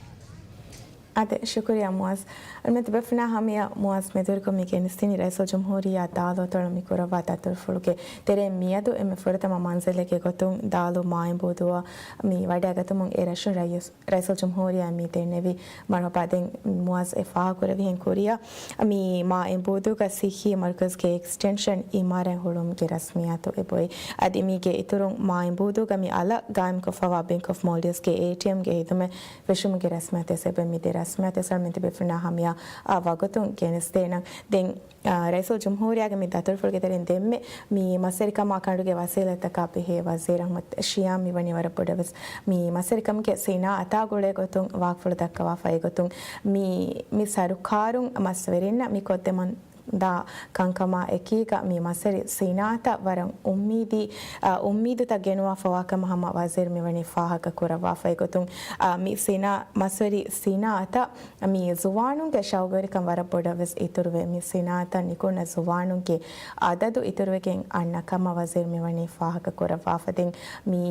އާދެ، ޝުކުރިއްޔާ މުޢައްޒު. އަޅުމެން ތިބޭފުޅުންނާ ހަމަޔަށް މުޢައްޒު މެދުވެރިކޮށް މި ގެނެސްދިނީ ރައީސުލްޖުމްހޫރިއްޔާ ދާލު އަތޮޅަށް މި ކުރައްވާ ދަތުރުފުޅުގެ ތެރެއިން މިއަދު އެންމެ ފުރަތަމަ މަންޒިލެއްގެ ގޮތުން ދާލު މާއެނބޫދޫއަށް މި ވަޑައިގަތުމުން އެ ރަށުން ރައީސް، ރައީސުލްޖުމްހޫރިއްޔާ މި ދެންނެވި މަރުޙަބާ. ދެން މުޢައްޒު އެ ފާހަގަކުރެއްވިހެން ކުރިއަށް މި މާއެނބޫދޫގަ ސިއްހީ މަރުކަޒުގެ އެކްސްޓެންޝަން އިމާރާތް ހުޅުވުމުގެ ރަސްމިއްޔާތު އެބައޮތް. އަދި މީގެ އިތުރުން މާއެނބޫދޫގަ މި އަލަށް ގާއިމްކޮށްފައިވާ ބޭންކް އޮފް މޯލްޑިވްސްގެ އޭޓީއެމްގެ ހިދުމަތް ފެށުމުގެ ރަސްމިއްޔާތުވެސް އެބައޮތް. މި ދެ ރަސްމިއްޔާތުވެސް އަޅުމެން ތިބޭފުޅުންނާ ހަމަޔަށް ވަގުތުން ގެނެސްދޭނަން. ދެން، އާ، ރައީސުލްޖުމްހޫރިއްޔާގެ މި ދަތުރުފުޅުގެ ތެރެއިން ދެންމެ މި މަސްވެރިކަމާ ކަނޑުގެ ވަސީލަތްތަކާ ބެހޭ ވަޒީރު އަޙްމަދު ޝިޔާމް މިވަނީ ވަރަށް ބޮޑަށް ވެސް މި މަސްވެރިކަމުގެ ސިނާއަތާ ގުޅޭ ގޮތުން ވާހަކަފުޅު ދައްކަވާފައި. އެގޮތުން މި، މި ސަރުކާރުން މަސްވެރިންނަށް މި ކޮށްދެމުން ދާ ކަންކަމާ އެކީގަ މި މަސްވެރި ސިނާއަތަށް ވަރަށް އުއްމީދީ، އާ، އުއްމީދުތައް ގެނުވާފައިވާ ކަމަށް ހަމަ ވަޒީރު މިވަނީ ފާހަގަ ކުރައްވާފައި. އެގޮތުން، އާ، މި ސިނާ، މަސްވެރި ސިނާއަތަށް މި ޒުވާނުންގެ ޝައުގުވެރިކަން ވަރަށް ބޮޑަށް ވެސް އިތުރުވެ، މި ސިނާއަތަށް ނިކުންނަ ޒުވާނުންގެ އަދަދު އިތުރުވެގެން އަންނަ ކަމަށް ވަޒީރު މިވަނީ ފާހަގަ ކުރައްވާފަ. ދެން މި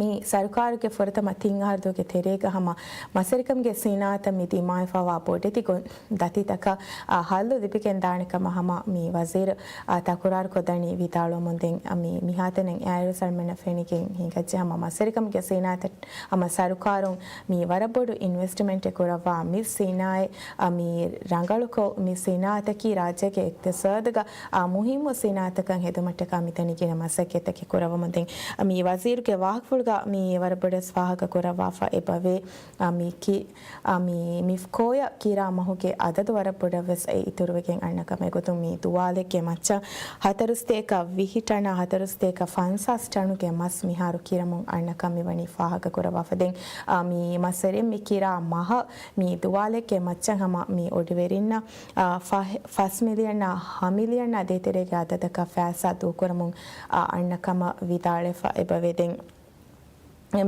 މި ސަރުކާރުގެ ފުރަތަމަ ތިން އަހަރު ދުވަހުގެ ތެރޭގަ ހަމަ މަސްވެރިކަމުގެ ސިނާއަތަށް މި ދިމާވެފައިވާ ބޮޑެތި ގޮން ދަތިތަކަށް، އާ، ހައްލު ލިބިގެން ދާނެ ކަމަށް ހަމަ މި ވަޒީރު، އާ، ތަކުރާރު ކޮށްދަނީ ވިދާޅުވަމުން. ދެން، އާ، މި، މިހާތަނަށް އައިރު ސަރމެނަ ފެނިގެން ހިނގައްޖެ ހަމަ މަސްވެރިކަމުގެ ސިނާއަތަށް ހަމަ ސަރުކާރުން މި ވަރަށް ބޮޑު އިންވެސްޓްމަންޓެއް ކުރައްވާ މި ސިނާއަތް، އާ، މި ރަނގަޅުކޮށް މި ސިނާއަތަކީ ރާއްޖޭގެ އިޤްތިޞާދުގަ އާ، މުހިއްމު ސިނާއަތަކަށް ހެދުމަށްޓަކާ މިދަނީ ގިނަ މަސައްކަތްތަކެއް ކުރައްވަމުން. ދެން މި ވަޒީރުގެ ވާހަކަފުޅުގަ މި ވަރަށް ބޮޑަށް ފާހަގަ ކުރައްވާފަ އެބަވޭ. އާ، މި ކި-، އާ، މި މިފްކޯއަށް ކިރާ މަހުގެ އަދަދު ވަރަށް ބޮޑަށް ވެސް އެ އިތުރުވެގެން އަންނަ ކަމެއް. އެގޮތުން މި ދުވާލެއްގެ މައްޗަށް ހަތަރުސަތޭކަ ވިހި ޓަނާ ހަތަރުސަތޭކަ ފަންސާސް ޓަނުގެ މަސް މިހާރު ކިރަމުން އަންނަ ކަމަށް މިވަނީ ފާހަގަ ކުރައްވާފަ. ދެން، އާ، މި މަސްވެރިން މި ކިރާ މަހަށް މި ދުވާލެއްގެ މައްޗަށް ހަމަ މި އޮޑިވެރިންނަށް، އާ، ފަހެ-، ފަސް މިލިއަނާ ހަ މިލިއަނާ ދޭތެރޭގެ އަދަދަކަށް ފައިސާ ދޫކުރަމުން، އާ، އަންނަ ކަމަށް ވިދާޅުވެފަ އެބަވޭ. ދެން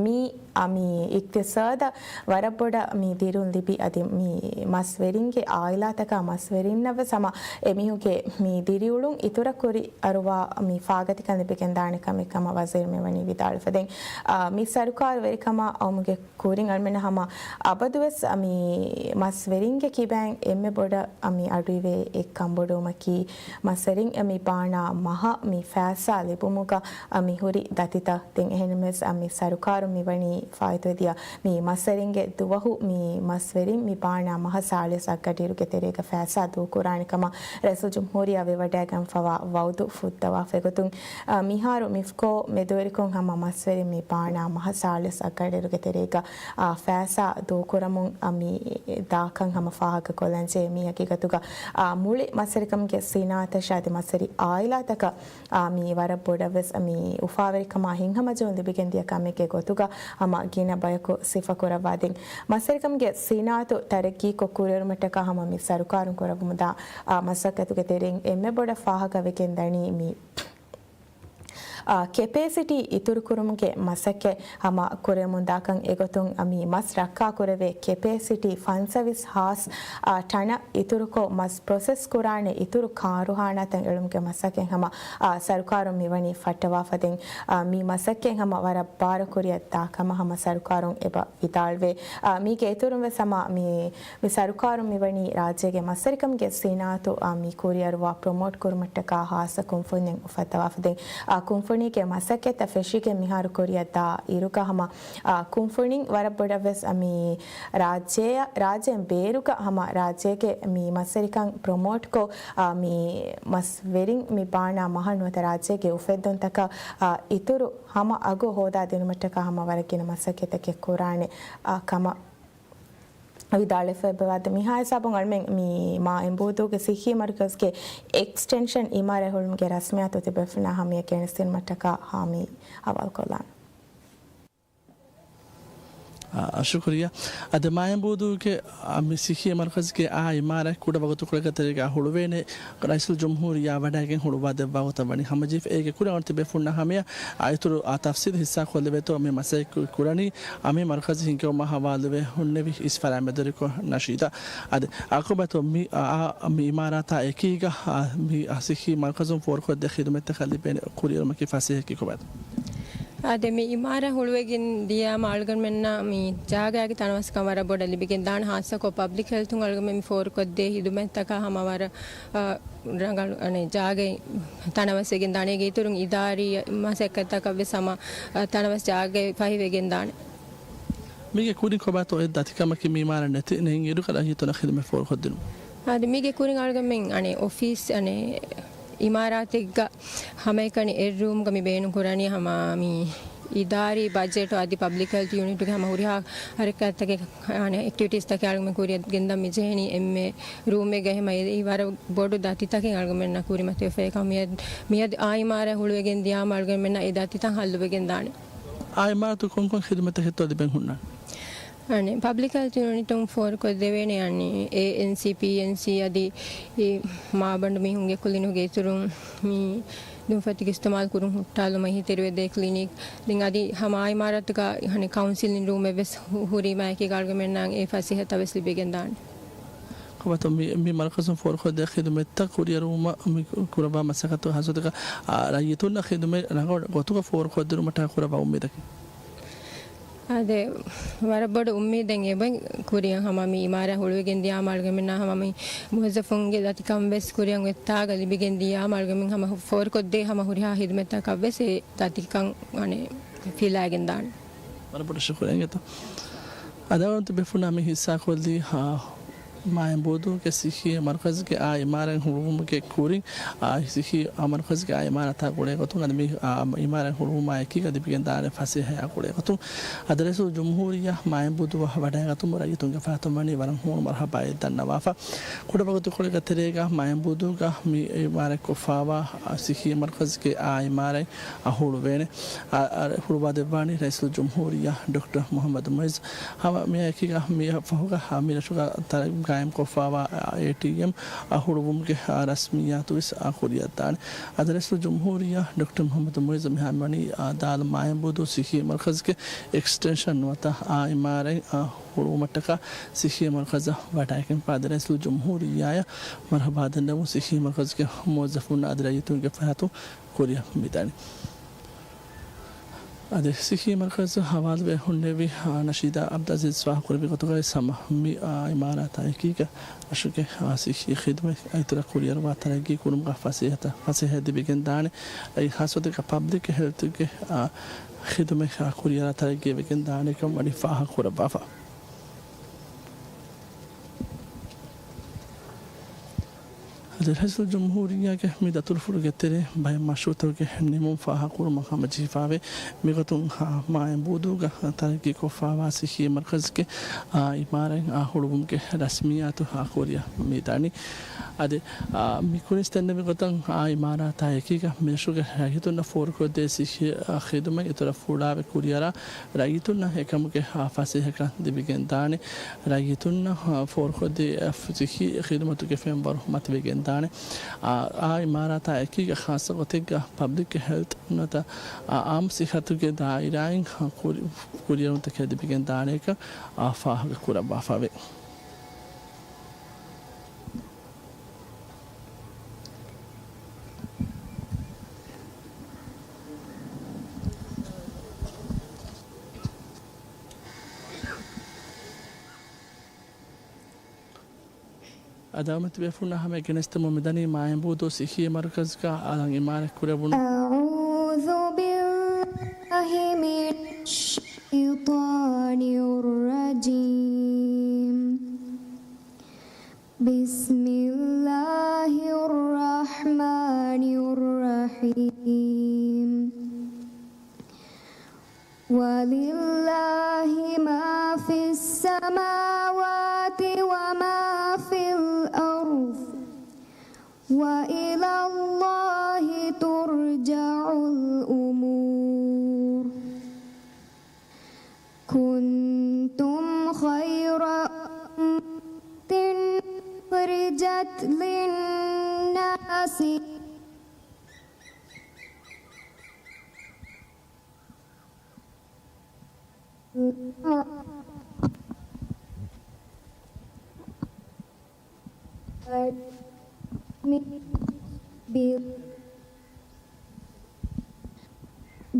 މި، އާ، މި އިޤްތިޞާދަށް ވަރަށް ބޮޑަށް މި ދިރުން ލިބި އަދި މި މަސްވެރިންގެ އާއިލާތަކާ މަސްވެރިންނަށް ވެސް ހަމަ އެމީހުންގެ މި ދިރިއުޅުން އިތުރަށް ކުރި އަރުވާ މި ފާގަތިކަން ލިބިގެން ދާނެ ކަމެއް ކަމަށް ވަޒީރު މިވަނީ ވިދާޅުވެފަ. ދެން، އާ، މި ސަރުކާރު ވެރިކަމާ އައުމުގެ ކުރިން އަޅުމެން ހަމަ އަބަދުވެސް މި މަސްވެރިންގެ ކިބައިން އެންމެ ބޮޑަށް މި އަޑުއިވޭ އެއްކަންބޮޑުވުމަކީ، މަސްވެރިން މި ބާނާ މަހަށް މި ފައިސާ ލިބުމުގަ މި ހުރި ދަތިތައް. ދެން އެހެންވެސް މި ސަރުކާރުން މިވަނީ ފާއިތުވެދިޔަ މި މަސްވެރިންގެ ދުވަހު މި މަސްވެރިން މި ބާނާ މަހަށް ސާޅީސް އަށްގަޑިއިރުގެ ތެރޭގަ ފައިސާ ދޫކުރާނެ ކަމަށް ރައީސުލްޖުމްހޫރިއްޔާ ވެވަޑައިގެންފަވާ ވައުދު ފުއްދަވާފައި. އެގޮތުން، އާ، މިހާރު މިފްކޯ މެދުވެރިކޮށް ހަމަ މަސްވެރިން މި ބާނާ މަހަށް ސާޅީސް އަށްގަޑިއިރުގެ ތެރޭގަ، އާ، ފައިސާ ދޫކުރަމުން، އާ، މި ދާކަން ހަމަ ފާހަގަކޮށްލަންޖެހޭ. މި ހަގީގަތުގަ، އާ، މުޅި މަސްވެރިކަމުގެ ސިނާއަތަށާ އަދި މަސްވެރި އާއިލާތަކަށް، އާ، މި ވަރަށް ބޮޑަށް ވެސް މި އުފާވެރިކަމާ ހިތްހަމަޖެހުން ލިބިގެންދިޔަ ކަމެއްގެ ގޮތުގަ ހަމަ ގިނަ ބަޔަކު ސިފަކުރައްވާ. ދެން މަސްވެރިކަމުގެ ސިނާއަތު ތަރައްގީކޮށް ކުރިއެރުމަށްޓަކާ ހަމަ މި ސަރުކާރުން ކުރައްވަމުންދާ، އާ، މަސައްކަތުގެ ތެރެއިން އެންމެ ބޮޑަށް ފާހަގަވެގެން ދަނީ މި، އާ، ކެޕޭސިޓީ އިތުރުކުރުމުގެ މަސައްކަތް ހަމަ ކުރެމުންދާކަން. އެގޮތުން މި މަސް ރައްކާކުރެވޭ ކެޕޭސިޓީ ފަންސަވީސް ހާސް، އާ، ޓަނަށް އިތުރުކޮށް މަސް ޕްރޮސެސް ކުރާނެ އިތުރު ކާރުހާނާތައް އެޅުމުގެ މަސައްކަތް ހަމަ، އާ، ސަރުކާރުން މިވަނީ ފައްޓަވާފަ. ދެން، އާ، މި މަސައްކަތް ހަމަ ވަރަށް ބާރު ކުރިއަށް ދާ ކަމަށް ހަމަ ސަރުކާރުން އެބަ ވިދާޅުވޭ. އާ، މީގެ އިތުރުން ވެސް ހަމަ މި، މި ސަރުކާރުން މިވަނީ ރާއްޖޭގެ މަސްވެރިކަމުގެ ސިނާއަތު، އާ، މި ކުރިއަރުވާ ޕްރޮމޯޓް ކުރުމަށްޓަކާ ހާއްސަ ކުންފުންޏެއް އުފައްދަވާފަ. ދެން، އާ، ކުންފުނީގެ މަސައްކަތްތައް ފެށިގެން މިހާރު ކުރިއަށް ދާ އިރުގަ ހަމަ، އާ، ކުންފުނިން ވަރަށް ބޮޑަށް ވެސް މި ރާއްޖޭ، ރާއްޖޭން ބޭރުގަ ހަމަ ރާއްޖޭގެ މި މަސްވެރިކަން ޕްރޮމޯޓްކޮށް، އާ، މި މަސްވެރިން މި ބާނާ މަހަށް ނުވަތަ ރާއްޖޭގެ އުފެއްދުންތަކަށް، އާ، އިތުރު ހަމަ އަގު ހޯދާ ދިނުމަށްޓަކާ ހަމަ ވަރަށް ގިނަ މަސައްކަތްތަކެއް ކުރާނެ، އާ، ކަމަށް ވިދާޅުވެފަ އެބަވާދެ. މިހާ ހިސާބުން އަޅުމެން މި މާ އެނބޫދޫގެ ސިއްހީ މަރުކަޒުގެ އެކްސްޓެންޝަން އިމާރާތް ހުޅުވުމުގެ ރަސްމިއްޔާތު ތިބޭފުޅުންނާ ހަމަޔަށް ގެނެސްދިނުމަށްޓަކާ ހާމީ ހަވާލުކޮށްލާނެ. އާ، ޝުކުރިއްޔާ. އަދި މާ އެނބޫދޫގެ، އާ، މި ސިއްހީ މަރުކަޒުގެ އާ އިމާރާތް ކުޑަ ވަގުތުކޮޅެއްގެ ތެރޭގަ ހުޅުވޭނެ. ރައީސުލްޖުމްހޫރިއްޔާ ވަޑައިގެން ހުޅުވާ ދެއްވާ ގޮތަށް ވަނީ ހަމަޖެހިފަ. އޭގެ ކުރިން އަޅުގަނޑު ތިބޭފުޅުންނާ ހަމަޔަށް އާ އިތުރު އާ ތަފްސީލު ހިއްސާ ކޮށްލެވޭތޯ މި މަސައްކަތް ކުރަނީ، އާ މި މަރުކަޒު ހިންގެވުމާ ހަވާލުވެ ހުންނެވި އިސް ފަރާތް މެދުވެރިކޮށް ނަޝީދާ. އަދި އާ ކޮބާތޯ މި، އާ، މި އިމާރާތާ އެކީގަ، އާ، މި ސިއްހީ މަރުކަޒުން ފޯރުކޮށްދޭ ޚިދުމަތްތަކަށް ލިބޭނެ ކުރިއެރުމަކީ ފަސޭހައަކީ ކޮބާތޯ؟ އާދެ، މި އިމާރާތް ހުޅުވިގެން ދިޔައިމަ އަޅުގަނޑުމެންނަށް މި ޖާގައިގެ ތަނަވަސްކަން ވަރަށް ބޮޑަށް ލިބިގެން ދާނެ. ހާއްސަކޮށް ޕަބްލިކް ހެލްތުން އަޅުގަނޑުމެން މި ފޯރުކޮށްދޭ ޚިދުމަތްތަކާ ހަމަ ވަރަށް، އާ، ރަނގަޅު، އަނެއް، ޖާގައި ތަނަވަސްވެގެން ދާނެ. އޭގެ އިތުރުން އިދާރީ މަސައްކަތްތަކަށް ވެސް ހަމަ، އާ، ތަނަވަސް ޖާގައެއް ފަހިވެގެން ދާނެ. މީގެ ކުރިން ކޮބާތޯ އެ ދަތިކަމަކީ މި އިމާރާތް ނެތި ނެތް އިރުގަ ރައްޔިތުންނަށް ޚިދުމަތް ފޯރުކޮށްދިނުން؟ އާދެ، މީގެ ކުރިން އަޅުގަނޑުމެން އަނެއް އޮފީސް އަނެއް އިމާރާތެއްގަ ހަމައެކަނި އެއް ރޫމްގަ މި ބޭނުން ކުރަނީ ހަމަ މި އިދާރީ ބަޖެޓު އަދި ޕަބްލިކް ހެލްތު ޔުނިޓުގެ ހަމަ ހުރިހާ ހަރަކާތްތަކެއް، އަނެއް އެކްޓިވިޓީސްތަކެއް އަޅުގަނޑުމެން ކުރިއަށް ގެންދަން މި ޖެހެނީ އެންމެ ރޫމެއްގަ. އެހެމަ އެއީ ވަރަށް ބޮޑު ދަތިތަކެއް އަޅުގަނޑުމެންނަށް ކުރިމަތިވެފައި ކަމަށް މިއަދު، މިއަދު އާ އިމާރާތް ހުޅުވިގެން ދިޔާމަ އަޅުގަނޑުމެންނަށް އެ ދަތިތައް ހައްލުވެގެން ދާނެ. އާ އިމާރާތު ކޮންކޮން ޚިދުމަތްތަކެއްތޯ ލިބެން ހުންނާނެ؟ އަނެއް ޕަބްލިކް ހެލްތު ޔުނިޓުން ފޯރުކޮށްދެވޭނެ އަނެއް އޭއެންސީ، ޕީއެންސީ އަދި މާބަނޑު މީހުންގެ ކުލިނިކުގެ އިތުރުން މި ދުންފަތުގެ އިސްތިމާލު ކުރުން ހުއްޓާލުމަށް އެހީތެރިވެދޭ ކްލިނިކް. ދެން އަދި ހަމަ އާ އިމާރާތުގަ އަނެއް ކައުންސިލިން ރޫމެއް ވެސް ހު-، ހުރީމާ އެކީގަ އަޅުގަނޑުމެންނަށް އެ ފަސޭހަތައް ވެސް ލިބިގެން ދާނެ. ކޮބާތޯ މި، މި މަރުކަޒުން ފޯރުކޮށްދޭ ޚިދުމަތްތައް ކުރިއެރުވުމަށް މި ކުރައްވާ މަސައްކަތުގެ ހާއްސަ ގޮތަކަށް، އާ، ރައްޔިތުންނަށް ޚިދުމަތް ރަނގަޅު ގޮތުގަ ފޯރުކޮށްދިނުމަށްޓަކާ ކުރައްވާ އުއްމީދަކީ؟ އާދެ، ވަރަށް ބޮޑު އުއްމީދެއް އެބަ ކުރިއަށް ހަމަ މި އިމާރާތް ހުޅުވިގެން ދިޔާމަ އަޅުގަނޑުމެންނާ ހަމަ މި މުވައްޒަފުންގެ ދަތިކަން ވެސް ކުރިއަށް އޮތްތާގަ ލިބިގެން ދިޔާމަ އަޅުގަނޑުމެން ހަމަ ފޯރުކޮށްދޭ ހަމަ ހުރިހާ ޚިދުމަތްތަކަށް ވެސް އެ ދަތިކަން އަނެއް ފިލާގެން ދާނެ. ވަރަށް ބޮޑަށް ޝުކުރިއްޔާ އިނގޭތޯ. އަދި އަޅުގަނޑު ތިބޭފުޅުންނާ މި ހިއްސާކޮށްލީ، އާ، މާ އެނބޫދޫގެ ސިއްހީ މަރުކަޒުގެ އާ އިމާރާތް ހުޅުވުމުގެ ކުރިން، އާ، ސިއްހީ މަރުކަޒުގެ އާ އިމާރާތާ ގުޅޭގޮތުން އަދި މި، އާ، އިމާރާތް ހުޅުވުމާ އެކީގަ ލިބިގެންދާނެ ފަސޭހަޔާ ގުޅޭގޮތުން. އަދި ރައީސުލްޖުމްހޫރިއްޔާ މާ އެނބޫދޫއަށް ވަޑައިގަތުމުން ރައްޔިތުންގެ ފަރާތުން ވަނީ ވަރަށް ހޫނު މަރުހަބާއެއް ދަންނަވާފަ. ކުޑަ ވަގުތުކޮޅެއްގެ ތެރޭގަ މާ އެނބޫދޫގަ މި އިމާރާތްކޮށްފާވާ، އާ، ސިއްހީ މަރުކަޒުގެ އާ އިމާރާތް އަ، އަ، ހުޅުވާދެއްވާނީ ރައީސުލްޖުމްހޫރިއްޔާ ޑޮކްޓަރ މުޙައްމަދު މުޢިއްޒު. ހަމަ މިއާއެކީގަ މި ފަހުގަ މި ރަށުގަ ތަރަ-، ގާއިމްކޮށްފާވާ އޭޓީއެމް އަ، ހުޅުވުމުގެ އަ، ރަސްމިއްޔާތު ވެސް އަ، ކުރިއަށްދާނެ. އަދި ރައީސުލްޖުމްހޫރިއްޔާ ޑޮކްޓަރ މުޙައްމަދު މުޢިއްޒު މިހާރު ވަނީ އަ، ދާލު މާ އެނބޫދޫ ސިއްހީ މަރުކަޒުގެ އެކްސްޓެންޝަން ނުވަތަ އާ އިމާރާތް އަ، ހުޅުވުމަށްޓަކާ ސިއްހީ މަރުކަޒަށް ވަޑައިގެންފަ އަދި ރައީސުލްޖުމްހޫރިއްޔާއަށް މަރުޙަބާ ދަންނަވަމުން ސިއްހީ މަރުކަޒުގެ މުވައްޒަފުންނަށް އަދި ރައްޔިތުންގެ ފަރާތުން ކުރިއަށް މިދާނެ. އަދި ސިއްހީ މަރުކަޒު ހަވާލުވެ ހުންނެވި، އާ، ނަޝީދާ އަބްދުލް އަޒީޒް ފާހަގަކުރެއްވި ގޮތުގައި ހަމަ މި، އާ، އިމާރާތާ އެކީގަ ރަށުގެ، އާ، ސިއްހީ ޚިދުމަތް އިތުރަށް ކުރިއަރުވާ ތަރައްގީ ކުރުމުގަ ފަސޭހަތައް، ފަސޭހަ ލިބިގެން ދާނެ. އެއީ ހާއްސަ ގޮތެއްގަ ޕަބްލިކް ހެލްތުގެ، އާ، ޚިދުމަތް، އާ، ކުރިއަރާ ތަރައްގީވެގެން ދާނެކަން ވަނީ ފާހަގަކުރައްވާފަ. އަދި ރައީސުލްޖުމްހޫރިއްޔާގެ މި ދަތުރުފުޅުގެ ތެރޭ ބައެއް މަޝްރޫޢުތަކުގެ ނިމުން ފާހަގަކުރުމަށް ހަމަޖެހިފާވޭ. މިގޮތުން މާ އެނބޫދޫގަ ތަރައްގީކޮށްފާވާ ސިއްހީ މަރުކަޒުގެ، އާ، އިމާރާތް، އާ، ހުޅުވުމުގެ ރަސްމިއްޔާތު، އާ، ކުރިއަށް މިދާނީ. އަދި، އާ، މި ކުރިން ދެންނެވި ގޮތަށް، އާ، އިމާރާތާ އެކީގަ މިރަށުގެ ރައްޔިތުންނަށް ފޯރުކޮށްދޭ ސިއްހީ، އާ، ޚިދުމަތް އިތުރަށް ފުޅާވެ ކުރިއަރާ ރައްޔިތުންނަށް އެކަމުގެ، އާ، ފަސޭހަކަން ލިބިގެން ދާނެ. ރައްޔިތުންނަށް، އާ، ފޯރުކޮށްދޭ، އާ، ސިއްހީ ޚިދުމަތުގެ ފެންވަރު މަތިވެގެން ދާނެ. އާ، އާ އިމާރާތާ އެކީގަ ޚާއްޞަ ގޮތެއްގަ ޕަބްލިކް ހެލްތް ނުވަތަ، އާ، އާއްމު ސިއްހަތުގެ ދާއިރާއިން، އާ، ކުރި-، ކުރިއެރުންތަކެއް ލިބިގެން ދާނެކަން، އާ، ފާހަގަ ކުރައްވާފަވޭ. އަދި އަޅުގަނޑު ތިބޭފުޅުންނާ ހަމަޔަށް ގެނެސްދެމުން މިދަނީ މާ އެނބޫދޫ ސިއްހީ މަރުކަޒުގަ އަލަށް އިމާރާތް ކުރެވުނު. أعوذ بالله من الشيطان الرجيم. بسم الله الرحمن الرحيم. ولله ما في السماوات وإلى الله ترجع الأمور. كنتم خير أمة أخرجت للناس.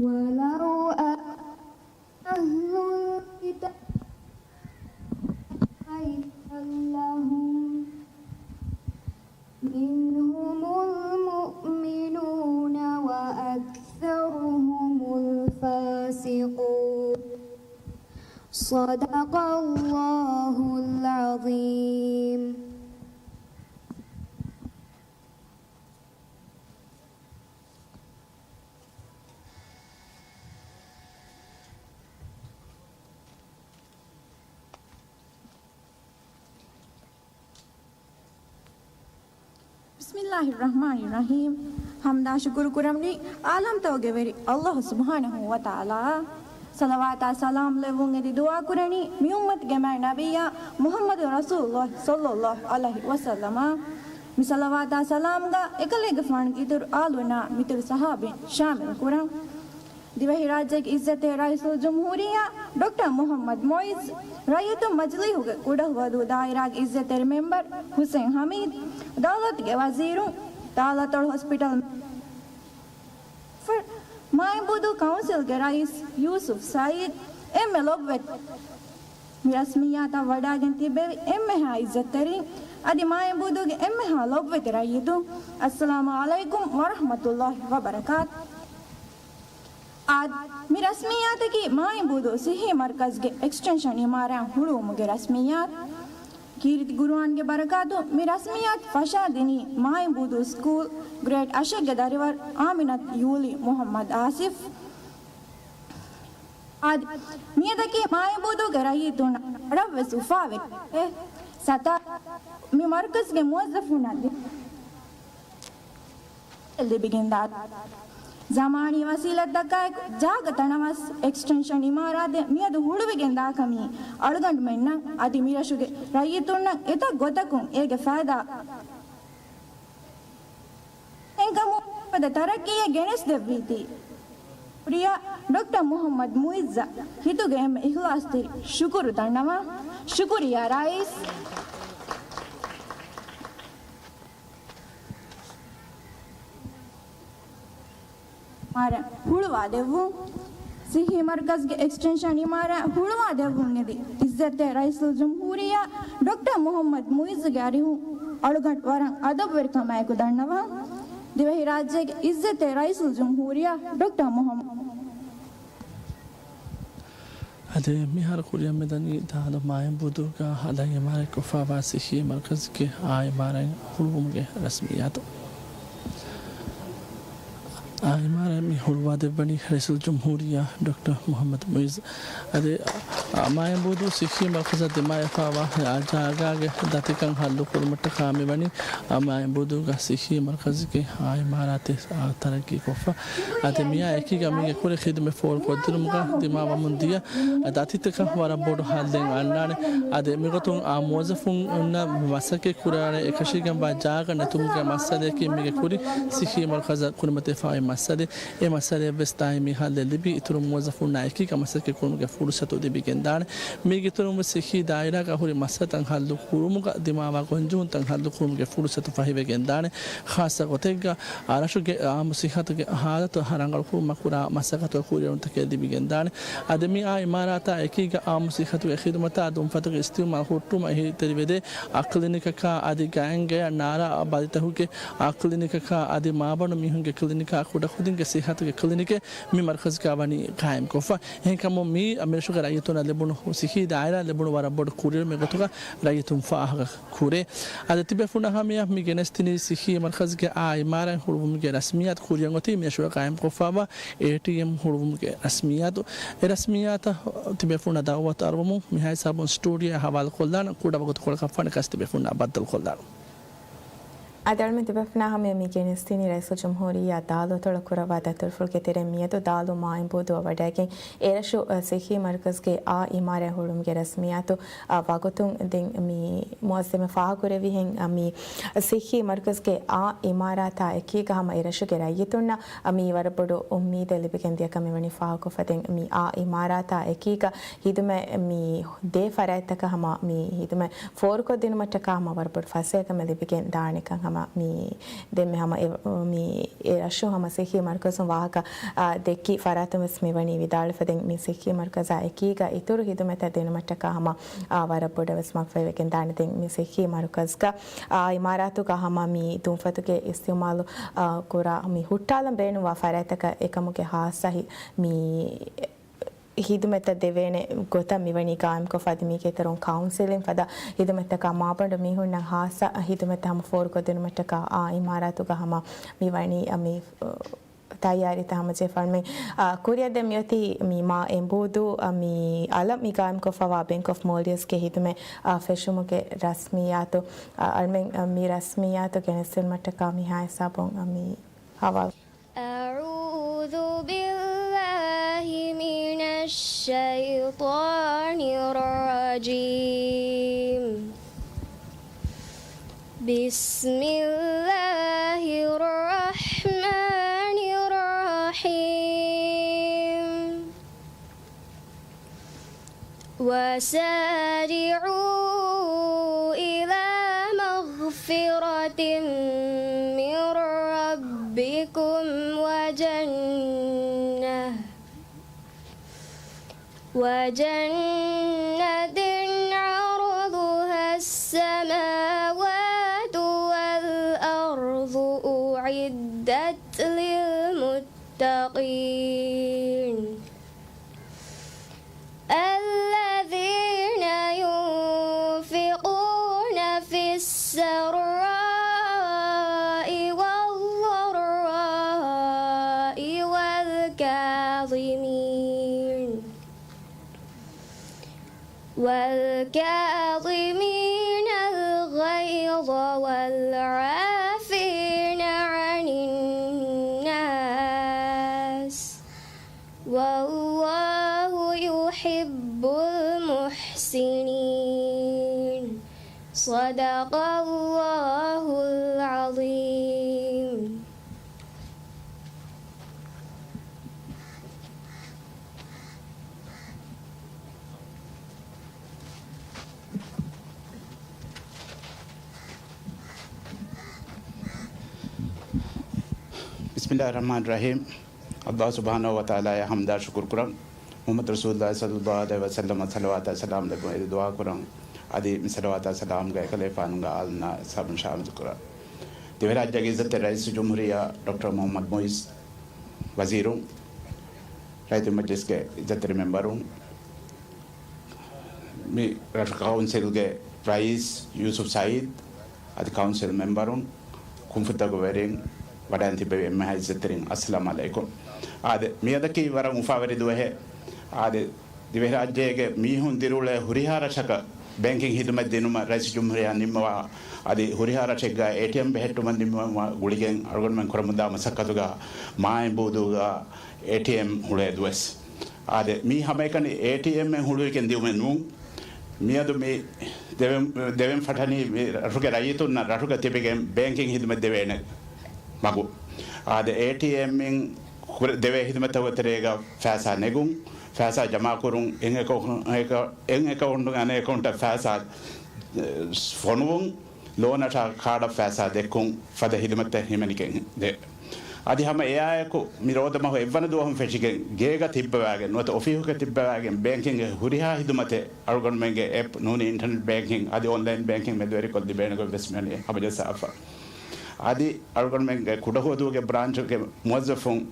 ولو أهل الكتاب لهم منهم المؤمنون وأكثرهم الفاسقون. صدق الله العظيم. بسم الله الرحمن الرحيم. ޙަމްދާ ޝުކުރު ކުރަނީ ޢާލަމްތަކުގެ ވެރި ﷲ ސުބްޙާނަހޫ ވަތަޢާލާއަށް. ޞަލަވާތާ ސަލާމް ލެއްވުން އެދި ދުޢާ ކުރަނީ މި އުއްމަތުގެ މާތް ނަބިއްޔާ މުޙައްމަދު ރަސޫލުﷲ ޞައްލަﷲ ޢަލައިހި ވަސައްލަމަށް. މި ޞަލަވާތާ ސަލާމްގަ އެކަލޭގެފާނުގެ އިތުރު އާލުންނާ މިތުރު ޞަޙާބީން ޝާމިލް ކުރަން. ދިވެހިރާއްޖޭގެ ޢިއްޒަތްތެރި ރައީސުލްޖުމްހޫރިއްޔާ ޑޮކްޓަރ މުޙައްމަދު މުޢިއްޒު ރައްޔިތުން މަޖިލީހުގެ ކުޑަހުވަދޫ ދާއިރާގެ ޢިއްޒަތްތެރި މެމްބަރު ޙުސެން ޙަމީދު، ދައުލަތުގެ ވަޒީރު، ދާލަތޮޅު ހޮސްޕިޓަލް، މާތްބުދޫ ކައުންސިލްގެ ރައީސް ޔޫސުފް ސަޢީދު، އެންމެ ލޮބުވެތި މި ރަސްމިއްޔާތަށް ވަޑައިގެން ތިއްބެވި އެންމެހާ ޢިއްޒަތްތެރިން، އަދި މާތްބުދޫގެ އެންމެހާ ލޮބުވެތި ރައްޔިތުން، އައްސަލާމު ޢަލައިކުމް ވަރަޙްމަތުﷲ ވަބަރަކާތު. އާދެ، މި ރަސްމިއްޔާތަކީ މާތްބުދޫ ޞިއްޙީ މަރްކަޒުގެ އެކްސްޓެންޝަން ޢިމާރާތް ހުޅުވުމުގެ ރަސްމިއްޔާތު. ކީރިތި ޤުރުއާންގެ ބަރަކާތުން މި ރަސްމިއްޔާތު ފަށާދިނީ މާތްބުދޫ ސްކޫލް ގްރޭޑް އަށެއްގެ ދަރިވަރު އާމިނަތު ޔޫލީ މުޙައްމަދު އާސިފް. އާދެ، މިއަދަކީ މާތްބުދޫގެ ރައްޔިތުންނަށް ވަރަށްވެސް އުފާވެ ސަތާ މި މަރްކަޒުގެ މުވައްޒަފުންނަށް ދި ލިބިގެންދާ ޒަމާނީ ވަސީލަތްތަކާއެކު ޖާގަ ތަނަވަސް އެކްސްޓެންޝަން އިމާރާތެއް މިއަދު ހުޅުވިގެންދާކަމީ އަޅުގަނޑުމެންނަށް އަދި މިރަށުގެ ރައްޔިތުންނަށް އެތައް ގޮތަކުން އޭގެ ފައިދާ އެންކަމު ފަދަ ތަރައްޤީއެއް ގެނެސްދެއްވީތީ. ޝުކުރިއްޔާ ޑޮކްޓަރ މުޙައްމަދު މުޢިއްޒަށް ހިތުގެ އެންމެ އިޚްލާޞްތެރި ޝުކުރު ދަންނަވަން. ޝުކުރިއްޔާ ރައީސް. މާރަ ހުޅުވާ ދެއްވުން. ޞިއްޙީ މަރްކަޒުގެ އެކްސްޓެންޝަން އިމާރާތް ހުޅުވާ ދެއްވުން އެދި ޢިއްޒަތްތެރި ރައީސުލްޖުމްހޫރިއްޔާ ޑޮކްޓަރ މުޙައްމަދު މުޢިއްޒުގެ އަރިހުން އަޅުގަނޑު ވަރަށް އަދަބުވެރިކަމާއެކު ދަންނަވަން. ދިވެހިރާއްޖޭގެ ޢިއްޒަތްތެރި ރައީސުލްޖުމްހޫރިއްޔާ ޑޮކްޓަރ މުޙައްމަދު އަދި މިހާރު ކުރިއަށް މިދަނީ ދާލަ މާތްބުދޫގަ ހަދަން އިމާރާތްކޮށްފައިވާ ޞިއްޙީ މަރްކަޒުގެ އާ އިމާރާތް ހުޅުވުމުގެ ރަސްމިއްޔާތު. އާ އިމާރާތް މި ހުޅުވާ ދެއްވަނީ ރައީސުލްޖުމްހޫރިއްޔާ ޑޮކްޓަރ މުޙައްމަދު މުޢިއްޒު. އަދި މާތްބުދޫ ޞިއްޙީ މަރްކަޒަށް ދިމާވެފައިވާ ޖާގާގެ ދަތިކަން ހައްލު ކުރުމަށްޓަކާ މިވަނީ މާތްބުދޫގަ ޞިއްޙީ މަރްކަޒުގެ އާ އިމާރާތެއް ތަރައްޤީކޮށްފަ. އަދި މިއާ އެކީގަ މީގެ ކުރި ޚިދުމަތް ފޯރުކޮށްދިނުމުގަ ދިމާވަމުން ދިޔަ ދަތިތަކަށް ވަރަށް ބޮޑު ހައްލެއް އަންނާނެ. އަދި މިގޮތުން އާ މުވައްޒަފުންނަށް މަސައްކަތް ކުރާނެ އެކަށީގެންވާ ޖާގަ ނެތުމުގެ މައްސަލަޔަކީ މީގެ ކުރި ޞިއްޙީ މަރްކަޒަށް ކުރިމަތިވެފައި މައްސަލައެއް. އެ މައްސަލައަށްވެސް ދާއިމީ ހައްލެއް ލިބި، އިތުރު މުވައްޒަފުންނާ އެކީގަ މަސައްކަތް ކުރުމުގެ ފުރުޞަތު ލިބިގެންދާނެ. މީގެ އިތުރުން ވެސް ޞިއްޙީ ދާއިރާގަ ހުރި މައްސަލަތައް ހައްލު ކުރުމުގަ ދިމާވާ ގޮންޖެހުންތައް ހައްލު ކުރުމުގެ ފުރުޞަތު ފަހިވެގެންދާނެ. ޚާއްޞަ ގޮތެއްގަ އަރަށުގެ އާއްމު ޞިއްޙަތުގެ ހާލަތު ރަނގަޅުކުރުމަށް ކުރާ މަސައްކަތުގެ ކުރިއެރުންތަކެއް ލިބިގެންދާނެ. އަދި މިއާ އިމާރާތާ އެކީގަ އާއްމު ޞިއްޙަތުގެ ޚިދުމަތާ ދުންފަތުގެ އިސްތިޢުމާލު ހުއްޓުވުމަށް އެހީތެރިވެދޭ އާ ކްލިނިކަކާ އަދި ގައިމުގަޔަށް ނާރާ ބަލިތަކުގެ އާ ކްލިނިކަކާ އަދި މާބަނޑު މީހުންގެ ކްލިނިކާ ކުޑަކުދިންގެ ޞިއްޙަތުގެ ކްލިނިކެއް މި މަރްކަޒުގަ ވަނީ ގާއިމްކޮށްފަ. އެހެންކަމުން މީ މިރަށުގެ ރައްޔިތުންނަށް ލިބުނު ޞިއްޙީ ދާއިރާ ލިބުނު ވަރަށް ބޮޑު ކުރިއެރުމެއް ގޮތުގަ ރައްޔިތުން ފާހަގަ ކުރޭ. އަދި ތިބޭފުޅުންނަށް ހަމަޔަށް މި ގެނެސްދިނީ ޞިއްޙީ މަރްކަޒުގެ އާ އިމާރާތް ހުޅުވުމުގެ ރަސްމިއްޔާތު ކުރިއަށް އޮތީ މިރަށުގަ ގާއިމްކޮށްފައިވާ އޭޓީއެމް ހުޅުވުމުގެ ރަސްމިއްޔާތު. އެ ރަސްމިއްޔާތަށް ތިބޭފުޅުންނަށް ދަޢުވަތު އަރުވަމުން މިހާ ހިސާބުން ސްޓޫޑިއޯއަށް ހަވާލުކޮށްލާނަން. ކުޑަ ވަގުތުކޮޅަކަށް ފަނިކަސް ތިބޭފުޅުންނާ ބައްދަލުކޮށްލާނަން. އަދި އަޅުމެން ތިބޭފުޅުންނާ ހަމަޔަށް މި ގެނެސްދިނީ ރައީސުލްޖުމްހޫރިއްޔާ ދާލު އަތޮޅަށް ކުރައްވާ ދަތުރުފުޅުގެ ތެރެއިން. މިއަދު ދާލު މާއިންބޫދޫއަށް ވަޑައިގެން އެރަށު، އަ، ސިއްހީ މަރުކަޒުގެ އާ އިމާރާތް ހުޅުވުމުގެ ރަސްމިއްޔާތު، އަ، ވަގުތުން ދެން މި މުއައްޒަމެއް ފާހަގަކުރެއްވިހެން، އަ، މި ސިއްހީ މަރުކަޒުގެ އާ އިމާރާތާ އެކީގަ ހަމަ އެރަށުގެ ރައްޔިތުންނަށް، އަ، މީ ވަރަށް ބޮޑު އުއްމީދެއް ލިބިގެން ދިޔަކަމަށް ވަނީ ފާހަގަކޮށްފަ. ދެން މި އާ އިމާރާތާ އެކީގަ ހިދުމަތް މި ދޭ ފަރާތްތަކަށް ހަމަ މި ހިދުމަތް ފޯރުކޮށްދިނުމަށްޓަކާ ހަމަ ވަރަށް ބޮޑު ފަސޭހަކަމެއް ލިބިގެން ދާނެކަން ހަމަ މި ދެންމެ ހަމަ އެ، މި އެ ރަށު ހަމަ ސިއްހީ މަރުކަޒުން ވާހަކަ، އާ، ދެއްކި ފަރާތުން ވެސް މި ވަނީ ވިދާޅުވެފަ. ދެން މި ސިއްހީ މަރުކަޒާ އެކީގަ އިތުރު ހިދުމަތްތައް ދިނުމަށްޓަކާ ހަމަ، އާ، ވަރަށް ބޮޑަށް ވެސް މަގުފަހިވެގެން ދާނެ. ދެން މި ސިއްހީ މަރުކަޒްގަ، އާ، އިމާރާތުގަ ހަމަ މި ދުންފަތުގެ އިސްތިއުމާލު، އާ، ކުރާ މި ހުއްޓާލަން ބޭނުންވާ ފަރާތްތަކަށް އެކަމުގެ ހާއްސަ ހި-، މި ހިދުމަތްތައް ދެވޭނެ ގޮތަށް މިވަނީ ގާއިމްކޮށްފަ. އަދި މީގެ އިތުރުން ކައުންސިލިން ފަދަ ހިދުމަތްތަކާ މާބަނޑު މީހުންނަށް ހާއްސަ ހިދުމަތްތައް ހަމަ ފޯރުކޮށްދިނުމަށްޓަކާ އާ އިމާރާތުގަ ހަމަ މިވަނީ މި ތައްޔާރީތައް ހަމަޖެހިފަ. އަޅުމެން، އާ، ކުރިއަށް ދެން މިއޮތީ މި މާ އެނބޫދޫ، އާ، މި އަލަށް މި ގާއިމްކޮށްފަވާ ބެންކް އޮފް މޯލްޑިވްސްގެ ހިދުމަތް، އާ، ފެށުމުގެ ރަސްމިއްޔާތު، އާ، އަޅުމެން، އާ، މި ރަސްމިއްޔާތު ގެނެސްދިނުމަށްޓަކާ މިހާ ހިސާބުން، އާ، މި ހަވާލު. أعوذ بالله من الشيطان الرجيم. بسم الله الرحمن الرحيم. وسارعوا إلى مغفرة من ربكم وجنة، وجنة عرضها السماوات والأرض أعدت للمتقين. الذين ينفقون في السراء والضراء والكاظمين، والكاظمين الغيظ والعافين عن الناس، والله يحب المحسنين. صدق الله العظيم. بسم الله الرحمن الرحيم. ﷲ ސުބްޙާނަހޫ ވަތަޢާލާއަށް ޙަމްދާ ޝުކުރު ކުރަން. މުޙައްމަދު ރަސޫލުﷲ ޞައްލަﷲ ޢަލައިހި ވަސައްލަމަށް ޞަލަވާތާ ސަލާމް ލެއްވުން އެދި ދުޢާ ކުރަން. އަދި މި ޞަލަވާތާ ސަލާމްގައި އެކަލޭފާނުގެ އާލުންނާ އަޞްޙާބުން ޝާމިލު ކުރަން. ދިވެހިރާއްޖޭގެ ޢިއްޒަތްތެރި ރައީސުލްޖުމްހޫރިއްޔާ ޑޮކްޓަރ މުޙައްމަދު މުޢިއްޒު، ވަޒީރުން، ރައްޔިތު މަޖްލިސްގެ ޢިއްޒަތްތެރި މެމްބަރުން، މި ރަށު ކައުންސިލްގެ ރައީސް ޔޫސުފް ސަޢީދު، އަދި ކައުންސިލް މެމްބަރުން، ކުންފުނިތަކުގެ ވެރިން، ވަޑައިން ތިއްބެވި އެންމެހާ ޢިއްޒަތްތެރިން، އައްސަލާމު ޢަލައިކުމް. އާދެ، މިއަދަކީ ވަރަށް އުފާވެރި ދުވަހެއް. އާދެ، ދިވެހިރާއްޖޭގެ މީހުން ދިރިއުޅޭ ހުރިހާ ރަށަކަށް ބޭންކިން ހިދުމަތް ދިނުމަށް ރައީސުލްޖުމްހޫރިއްޔާ ނިންމަވާ، އަދި ހުރިހާ ރަށެއްގަ އޭޓީއެމް ބެހެއްޓުމަށް ނިންމަވާ ގުޅިގެން އަޅުގަނޑުމެން ކުރަމުންދާ މަސައްކަތުގަ މާއިންބޫދޫގަ އޭޓީއެމް ހުޅޭ ދުވަސް. އާދެ، މީ ހަމައެކަނި އޭޓީއެމްއެއް ހުޅުވިގެން ދިއުމެއް ނޫން. މިއަދު މި ދެވެން، ދެވެން ފަށަނީ މި ރަށުގެ ރައްޔިތުންނަށް ރަށުގަ ތިބިގެން ބޭންކިން ހިދުމަތް ދެވޭނެ މަގު. އާދެ، އޭޓީއެމްއިން ކުރެ-، ދެވޭ ހިދުމަތްތަކުގެ ތެރޭގަ ފައިސާ ނެގުން، ފައިސާ ޖަމާކުރުން، އެއް އެކައު-، އެކަ-، އެއް އެކައުންޓުން އަނެއް އެކައުންޓަށް ފައިސާ، އެ، ފޮނުވުން، ލޯނަށާ ކާޑަށް ފައިސާ ދެއްކުން ފަދަ ހިދުމަތްތައް ހިމެނިގެން ދޭ. އަދި ހަމަ އެއާއެކު މި ރޯދަމަހު އެއްވަނަ ދުވަހުން ފެށިގެން ގޭގަ ތިއްބަވާގެން ނުވަތަ އޮފީހުގަ ތިއްބަވާގެން ބޭންކިންގ ހުރިހާ ހިދުމަތެއް އަޅުގަނޑުމެންގެ އެޕް ނޫނީ އިންޓަރނެޓް ބޭންކިން އަދި އޮންލައިން ބޭންކިން މެދުވެރިކޮށް ލިބޭނެ ގޮތް ވެސް މިވަނީ ހަމަޖައްސާފަ. އަދި އަޅުގަނޑުމެންގެ ކުޑަހުވަދޫގެ ބްރާންޗުގެ މުވައްޒަފުން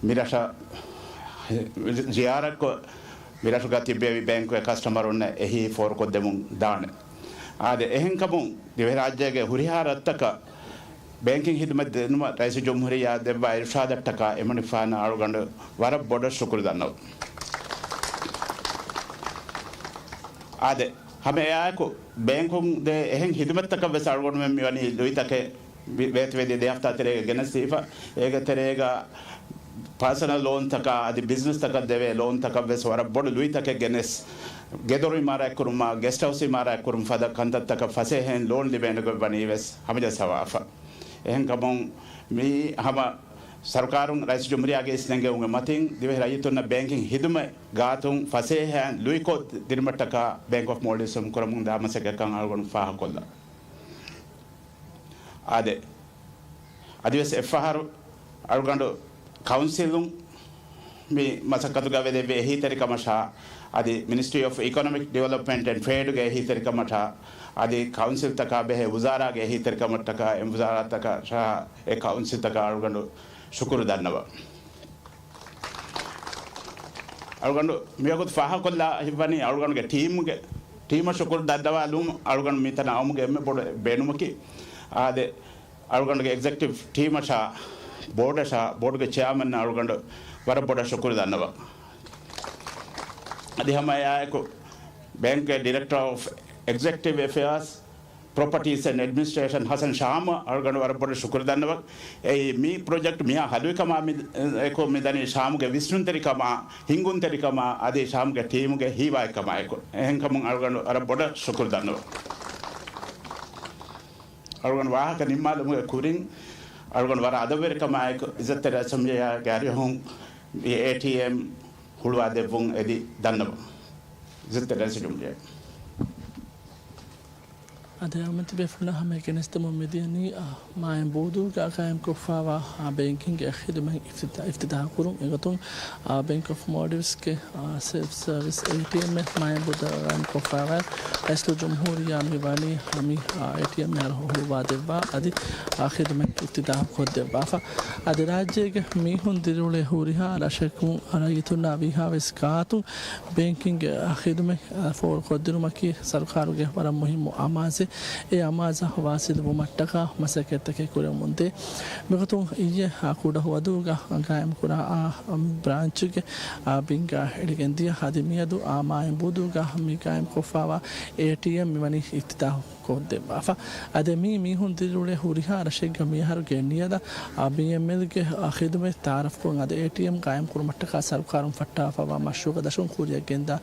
މި ރަށަށް ޒިޔާރަތްކޮށް، މި ރަށުގަ ތިއްބެވި ބޭންކުގެ ކަސްޓަމަރުންނަށް އެހީ ފޯރުކޮށްދެމުން ދާނެ. އާދެ، އެހެންކަމުން ދިވެހިރާއްޖޭގެ ހުރިހާ ރަށްތަކަށް ބޭންކިން ހިދުމަތް ދިނުމަށް ރައީސުލްޖުމްހޫރިއްޔާ ދެއްވާ އިރުޝާދަށްޓަކާ އެމަނިކުފާނަށް އަޅުގަނޑު ވަރަށް ބޮޑަށް ޝުކުރު ދަންނަވަން. އާދެ، ހަމަ އެއާއެކު ބޭންކުން ދޭ އެހެން ހިދުމަތްތަކަށް ވެސް އަޅުގަނޑުމެން މިވަނީ ލުއިތަކެއް ވި-، ވޭތުވެދިޔަ ދެ ހަފްތާ ތެރޭގަ ގެނެސްދީފަ. އޭގެ ތެރޭގަ ޕާސަނަލް ލޯންތަކާ އަދި ބިޒްނަސްތަކަށް ދެވޭ ލޯންތަކަށް ވެސް ވަރަށް ބޮޑު ލުއިތަކެއް ގެނެސް، ގެދޮރު އިމާރާތްކުރުމާ، ގެސްޓް ހައުސް އިމާރާތްކުރުން ފަދަ ކަންތައްތަކަށް ފަސޭހައިން ލޯން ލިބޭނެ ގޮތް ވަނީ ވެސް ހަމަޖައްސަވާފަ. އެހެންކަމުން މި ހަމަ ސަރުކާރުން ރައީސް ޖުމްހޫރިއްޔާގެ އިސް ނެންގެވުމުގެ މަތިން ދިވެހި ރައްޔިތުންނަށް ބޭންކިން ހިދުމަތް ގާތުން ފަސޭހައިން ލުއިކޮށް ދިރިމަށްޓަކާ ބޭންކް އޮފް މޯލްޑިވްސް ކުރަމުން ދާ މަސައްކަތްކަން އަޅުގަނޑު ފާހަގަކޮށްލަން. އާދެ، އަދިވެސް އެއްފަހަރު އަޅުގަނޑު ކައުންސިލުން މި މަސައްކަތުގަ ވެދެއްވި އެހީތެރިކަމަށާ، އަދި މިނިސްޓްރީ އޮފް އިކޮނޮމިކް ޑިވެލޮޕްމަންޓް އެންޑް ޓްރޭޑްގެ އެހީތެރިކަމަށާ، އަދި ކައުންސިލްތަކާ ބެހޭ ވުޒާރާގެ އެހީތެރިކަމަށްޓަކާ، އެ ވުޒާރާތަކަށާ އެ ކައުންސިލްތަކަށް އަޅުގަނޑު ޝުކުރު ދަންނަވަން. އަޅުގަނޑު މިވަގުތު ފާހަގަކޮށްލާ ހިތްވަނީ އަޅުގަނޑުގެ ޓީމުގެ، ޓީމަށް ޝުކުރު ދަންނަވާލުމުން އަޅުގަނޑު މިތަނަށް އައުމުގެ އެންމެ ބޮޑު ބޭނުމަކީ. އާދެ، އަޅުގަނޑުގެ އެގްޒެކެޓިވް ޓީމަށާ، ބޯޑަށާ، ބޯޑުގެ ޗެއާމަން އަޅުގަނޑު ވަރަށް ބޮޑަށް ޝުކުރު ދަންނަވަން. އަދި ހަމަ އެއާއެކު ބޭންކްގެ ޑިރެކްޓަރ އޮފް އެގްޒެކެޓިވް އެފެއާސް، ޕްރޮޕަޓީސް އެންޑް އެޑްމިނިސްޓްރޭޝަން ހަސަން ޝާމް އަޅުގަނޑު ވަރަށް ބޮޑަށް ޝުކުރު ދަންނަވަން. އެއީ މި ޕްރޮޖެކްޓް މިހާ ހަލުވިކަމާ މި، އެކު މިދަނީ ޝާމްގެ ވިސްނުންތެރިކަމާ، ހިންގުންތެރިކަމާ، އަދި ޝާމްގެ ޓީމުގެ ހީވާއެއްކަމާއެކު. އެހެންކަމުން އަޅުގަނޑު ވަރަށް ބޮޑަށް ޝުކުރު ދަންނަވަން. އަޅުގަނޑު ވާހަކަ ނިންމާލުމުގެ ކުރިން، އަޅުގަނޑު ވަރަށް އަދަބުވެރިކަމާއެކު އިއްޒަތްތެރި އެސެމްބްލީއާގެ އަރިހުން މި އޭޓީއެމް ހުޅުވާ ދެއްވުން އެދި ދަންނަވަން. އިއްޒަތްތެރި ރައީސް ޖުމްހޫރިއްޔާ. އަދި އަޅުގަނޑު ތިބޭފުޅުންނަށް ހަމަ ގެނެސްދެމުން މިދިޔަނީ، އާ، މާއިން ބޫދޫގަ ޤާއިމްކޮށްފައިވާ، އާ، ބޭންކިންގ ޚިދުމަތް އިފްތިތާ-، އިފްތިތާޙުކުރުން. އެގޮތުން، އާ، ބޭންކް އޮފް މޯލްޑިވްސްގެ، އާ، ސެލްފް ސަރވިސް އޭޓީއެމްއެއް މާއިން ބޫދޫގަ ޤާއިމްކޮށްފައިވާ ރައީސުލްޖުމްހޫރިއްޔާ މި ވަނީ ހަމަ، އާ، އޭޓީއެމް މިހާރު ހުޅުވާދެއްވާ އަދި، އާ، ޚިދުމަތް އިފްތިތާޙު ކޮށްދެއްވާފަ. އަދި ރާއްޖޭގެ މީހުން ދިރިއުޅޭ ހުރިހާ ރަށަކުން ރައްޔިތުންނާ ވީހާވެސް ގާތުން ބޭންކިންގ ޚިދުމަތް ފޯރު ކޮށްދިނުމަކީ ސަރުކާރުގެ ވަރަށް މުހިއްމު އަމާޒެއް. އެ އަމާޒަށް ވާސިލުވުމަށްޓަކާ މަސައްކަތްތަކެއް ކުރެވެމުންދޭ. މިގޮތުން އިއްޔެ ކުޑަހުވަދޫގަ ޤާއިމްކުރާ ބްރާންޗުގެ ބިންގާ އެޅިގެންދިޔަ އަދި މިއަދު މާއިން ބޫދޫގަ މި ޤާއިމްކޮށްފައިވާ އޭޓީއެމް މިވަނީ އިފްތިތާޙު ކޮށްދެއްވާފަ. އަދި މީ މީހުން ދިރިއުޅޭ ހުރިހާ ރަށެއްގަ މިއަހަރުގެ ނިޔަލަށް ބީއެމްއެލްގެ ޚިދުމަތް ތަޢާރަފްކުރުން އަދި އޭޓީއެމް ޤާއިމްކުރުމަށްޓަކާ ސަރުކާރުން ފައްޓާފައިވާ މަޝްރޫޢުގެ ދަށުން ކުރިއަށް ގެންދާ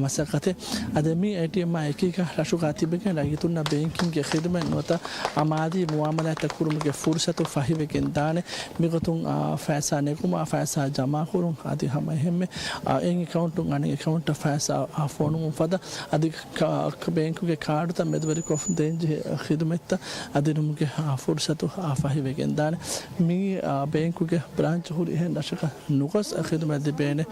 މަސައްކަތެއް. އަދި މި އޭޓީއެމްއާ އެކީގަ ރަށުގަ ތިބެގެން ރައްޔިތުންނަށް ބޭންކިންގ ޚިދުމަތް ނުވަތަ މާލީ މުޢާމަލާތްތައް ކުރުމުގެ ފުރުޞަތު ފަހިވެގެން ދާނެ. މިގޮތުން ފައިސާ ނެގުމާ، ފައިސާ ޖަމާކުރުން އަދި ހަމަ އެހެންމެ އެއް އެކައުންޓުން އަނެއް އެކައުންޓަށް ފައިސާ ފޮނުވުން ފަދަ އަދި ކާ-، ބޭންކުގެ ކާޑުތައް މެދުވެރިކޮށް ދޭންޖެހޭ ޚިދުމަތްތައް އަދި ދިނުމުގެ، އާ، ފުރުޞަތު، އާ، ފަހިވެގެންދާނެ. މިއީ، އާ، ބޭންކުގެ ބްރާންޗު ހުރި އެހެން ރަށަކަށް ނުގޮސް ޚިދުމަތް ލިބޭނެ،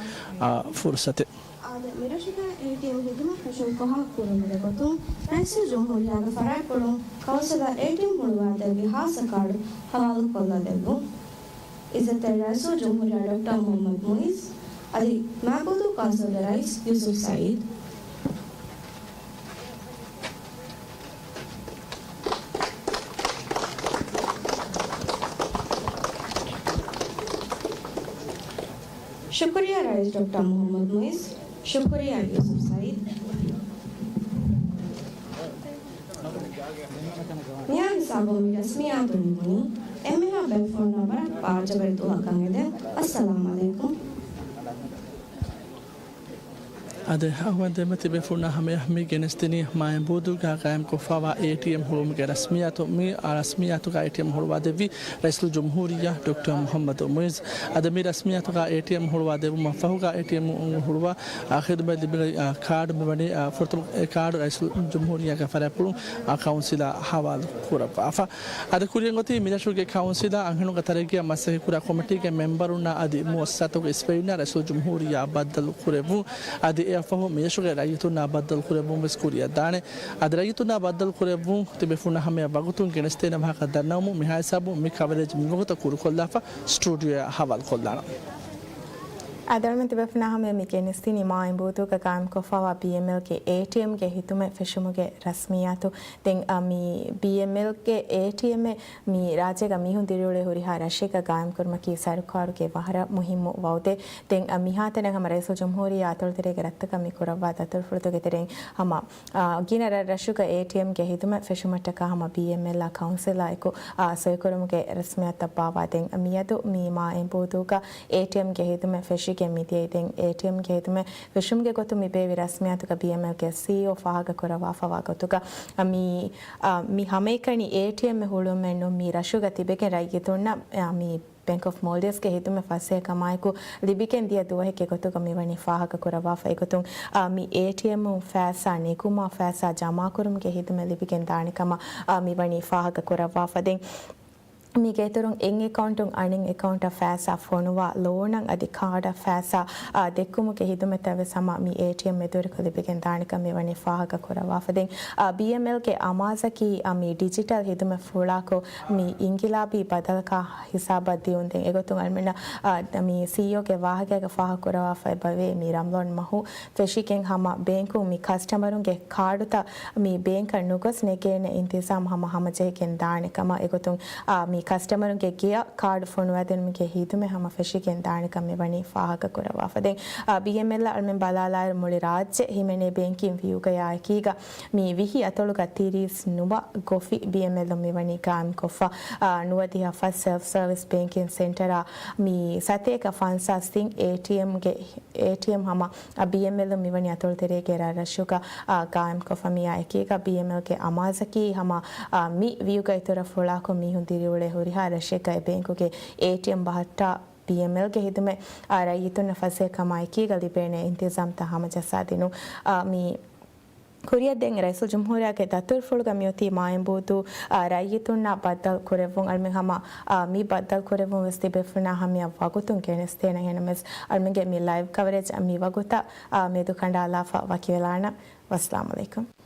އާ، ފުރުޞަތެއް. އާދެ، މިރަށުގަ އޭޓީއެމް ޚިދުމަތް ފެށުން ފާހަގަކުރުމުގެ ގޮތުން ރައީސުލްޖުމްހޫރިއްޔާގެ ފަރާތްޕުޅުން ކައުންސިލަށް އޭޓީއެމް ހުޅުވާދެއްވި ޚާއްޞަ ކާޑު ހަވާލުކޮށްލާ ދެއްވުން. އިއްޒަތްތެރި ރައީސުލްޖުމްހޫރިއްޔާ ޑޮކްޓަރ މުޙައްމަދު މުޢިއްޒު އަދި މާބޫދޫ ކައުންސިލްގެ ރައީސް ޔޫސުފް ސަޢީދު. ޝުކުރިއްޔާ ރައީސް ޑޮކްޓަރ މުޙައްމަދު މުޢިއްޒު. ޝުކުރިއްޔާ ޔޫސުފް ސަޢީދު. މިހާ ހިސާބުން މި ރަސްމިއްޔާތު ނިމުނީ. އެންމެހާ ބޭފުޅުންނަށް ވަރަށް ބާއްޖަވެރި ދުވަހަކަށް އެދެން. އައްސަލާމް ޢަލައިކުމް. އާދެ، އަހުމަދު ދެމަތި ބޭފުޅުންނާ ހަމަޔަށް މި ގެނެސްދިނީ މާއިން ބޫދޫގަ ޤާއިމްކޮށްފައިވާ އޭޓީއެމް ހުޅުވުމުގެ ރަސްމިއްޔާތު. މި ރަސްމިއްޔާތުގަ އޭޓީއެމް ހުޅުވާ ދެއްވީ ރައީސުލްޖުމްހޫރިއްޔާ ޑޮކްޓަރ މުޙައްމަދު މުޢިއްޒު. އަދި މި ރަސްމިއްޔާތުގަ އޭޓީއެމް ހުޅުވާ ދެއްވުމަށް ފަހުގަ އޭޓީއެމް ހުޅުވާ ޚިދުމަތް ލިބި، އާ، ކާޑު މިވަނީ، އާ، ފުރަތަމަ އެ ކާޑު ރައީސުލްޖުމްހޫރިއްޔާގެ ފަރާތްޕުޅުން، އާ، ކައުންސިލަށް ހަވާލު ކުރައްވާފަ. އަދި ކުރިއަށް އޮތީ މިރަށުގެ ކައުންސިލާ އަންހެނުންގެ ތަރައްގީއަށް މަސައްކަތްކުރާ ކޮމިޓީގެ މެމްބަރުންނާ އަދި މުއައްސަސާތަކުގެ އިސްވެރިންނާ ރައީސުލްޖުމްހޫރިއްޔާ ބައްދަލު ކުރެއްވުން. އަދި އެއަށްފަހު މިރަށުގެ ރައްޔިތުންނާ ބައްދަލު ކުރެއްވުން ވެސް ކުރިއަށް ދާނެ. އަދި ރައްޔިތުންނާ ބައްދަލު ކުރެއްވުން ތިބޭފުޅުންނަށް ހަމަޔަށް ވަގުތުން ގެނެސްދޭނެ ވާހަކަ ދަންނަވަމުން މިހާ ހިސާބުން މި ކަވަރޭޖް މިވަގުތަށް ކުރުކޮށްލާފަ ސްޓޫޑިއޯއަށް ހަވާލުކޮށްލާނަން. އަދި އަޅުމެން ތިބޭފުޅުންނާ ހަމަޔަށް މި ގެނެސްދިނީ މާ އެނބޫދޫގަ ގާއިމްކޮށްފައިވާ ބީއެމްއެލްގެ އޭޓީއެމްގެ ހިދުމަތް ފެށުމުގެ ރަސްމިއްޔާތު. ދެން އަ، މި ބީއެމްއެލްގެ އޭޓީއެމްއެއް މި ރާއްޖޭގަ މީހުން ދިރިއުޅޭ ހުރިހާ ރަށެއްގަ ގާއިމްކުރުމަކީ ސަރުކާރުގެ ވަރަށް މުހިއްމު ވައުދެއް. ދެން އަ، މިހާތަނަށް ހަމަ ރައީސުލްޖުމްހޫރިއްޔާ އަތޮޅުތެރޭގެ ރައްތަކަށް މި ކުރައްވާ ދަތުރުފުޅުތަކުގެ ތެރެއިން ހަމަ އާ، ގިނަ ރަށްރަށުގަ އޭޓީއެމްގެ ހިދުމަތް ފެށުމަށްޓަކާ ހަމަ ބީއެމްއެލްއާ ކައުންސިލާ އެކު، އާ، ސޮއިކުރުމުގެ ރަސްމިއްޔާތަށް ބާއްވާ. ދެން މިއަދު މި މާ އެނބޫދޫގަ އޭޓީއެމްގެ ހިދުމަތް ފެށިގެން މިދިޔައީ. ދެން އޭޓީއެމްގެ ހިދުމަތް ފެށުމުގެ ގޮތުން މި ބޭއްވި ރަސްމިއްޔާތުގަ ބީއެމްއެލްގެ ސީއީއޯ ފާހަގަކުރައްވާފައިވާ ގޮތުގަ، އާ، މި، އާ، މި ހަމައެކަނި އޭޓީއެމްއެއް ހުޅުވުމެއް ނޫން، މި ރަށުގަ ތިބެގެން ރައްޔިތުންނަށް، އާ، މި ބޭންކް އޮފް މޯލްޑިވްސްގެ ހިދުމަތް ފަސޭހަކަމާއެކު ލިބިގެން ދިޔަ ދުވަހެއްގެ ގޮތުގަ މިވަނީ ފާހަގަކުރައްވާފަ. އެގޮތުން، އާ، މި އޭޓީއެމް ފައިސާ ނެގުމާ ފައިސާ ޖަމާކުރުމުގެ ހިދުމަތް ލިބިގެން ދާނެ ކަމަށް، އާ، މިވަނީ ފާހަގަކުރައްވާފަ. ދެން މީގެ އިތުރުން އެއް އެކައުންޓުން އަނެއް އެކައުންޓަށް ފައިސާ ފޮނުވާ، ލޯނަށް އަދި ކާޑަށް ފައިސާ، އާ، ދެއްކުމުގެ ހިދުމަތަށް ވެސް ހަމަ މި އޭޓީއެމް މެދުވެރިކޮށް ލިބިގެން ދާނެ ކަމަށް މިވަނީ ފާހަގަކުރައްވާފަ. ދެން، އާ، ބީއެމްއެލްގެ އަމާޒަކީ، އާ، މި ޑިޖިޓަލް ހިދުމަތް ފުޅާކޮށް، މި އިންގިލާބީ ބަދަލަކާ ހިސާބަށް ދިއުން. ދެން އެގޮތުން އަޅުމެންނަށް، އާ، މި ސީއީއޯގެ ވާހަކައިގަ ފާހަގަކުރައްވާފައި އެބަވޭ، މި ރަމަޟާން މަހު ފެށިގެން ހަމަ ބޭންކުން މި ކަސްޓަމަރުންގެ ކާޑުތައް މި ބޭންކަށް ނުގޮސް ނެގޭނެ އިންތިޒާމް ހަމަ ހަމަޖެހިގެން ދާނެ ކަމަށް. އެގޮތުން، އާ، މި ކަސްޓަމަރުންގެ ގެޔަށް ކާޑު ފޮނުވައިދިނުމުގެ ހިދުމަތް ހަމަ ފެށިގެން ދާނެ ކަމަށް މިވަނީ ފާހަގަކުރައްވާފަ. ދެން، އާ، ބީއެމްއެލްއާ އަޅުމެން ބަލާލާއިރު މުޅި ރާއްޖެ ހިމެނޭ ބޭންކިން ވިއުގަޔާ އެކީގަ މި ވިހި އަތޮޅުގަ ތިރީސް ނުވަ ގޮފި ބީއެމްއެލްއުން މިވަނީ ގާއިމްކޮށްފަ. އާ، ނުވަދިހަ ފަސް ސެލްފް ސަރވިސް ބޭންކިން ސެންޓަރާ މި ސަތޭކަ ފަންސާސް ތިން އޭޓީއެމްގެ، އޭޓީއެމް ހަމަ، އާ، ބީއެމްއެލްއުން މިވަނީ އަތޮޅުތެރޭގެ ރަށްރަށުގަ، އާ، ގާއިމްކޮށްފަ. މިއާ އެކީގަ ބީއެމްއެލްގެ އަމާޒަކީ ހަމަ، އާ، މި ވިއުގަ އިތުރަށް ފުޅާކޮށް މީހުން ދިރިއުޅޭ ހުރިހާ ރަށެއްގަ އެ ބޭންކުގެ އޭޓީއެމް ބަހައްޓާ ބީއެމްއެލްގެ ހިދުމަތް، އާ، ރައްޔިތުންނަށް ފަސޭހަކަމާ އެކީގަ ލިބޭނެ އިންތިޒާމްތައް ހަމަޖައްސާދިނުން. އާ، މި ކުރިއަށް ދެން ރައީސުލްޖުމްހޫރިއްޔާގެ ދަތުރުފުޅުގަ މިއޮތީ މާއެނބޫދޫ، އާ، ރައްޔިތުންނާ ބައްދަލު ކުރެއްވުން. އަޅުމެން ހަމަ، އާ، މި ބައްދަލު ކުރެއްވުން ވެސް ތިބޭފުޅުންނާ ހަމަޔަށް ވަގުތުން ގެނެސްދޭނެ. އެހެންނަމަވެސް އަޅުމެންގެ މި ލައިވް ކަވަރޭޖް މި ވަގުތަށް، އާ، މެދުކަނޑާލާފަ ވަކިވެލާނަން. ވައްސަލާމް އަލައިކުމް.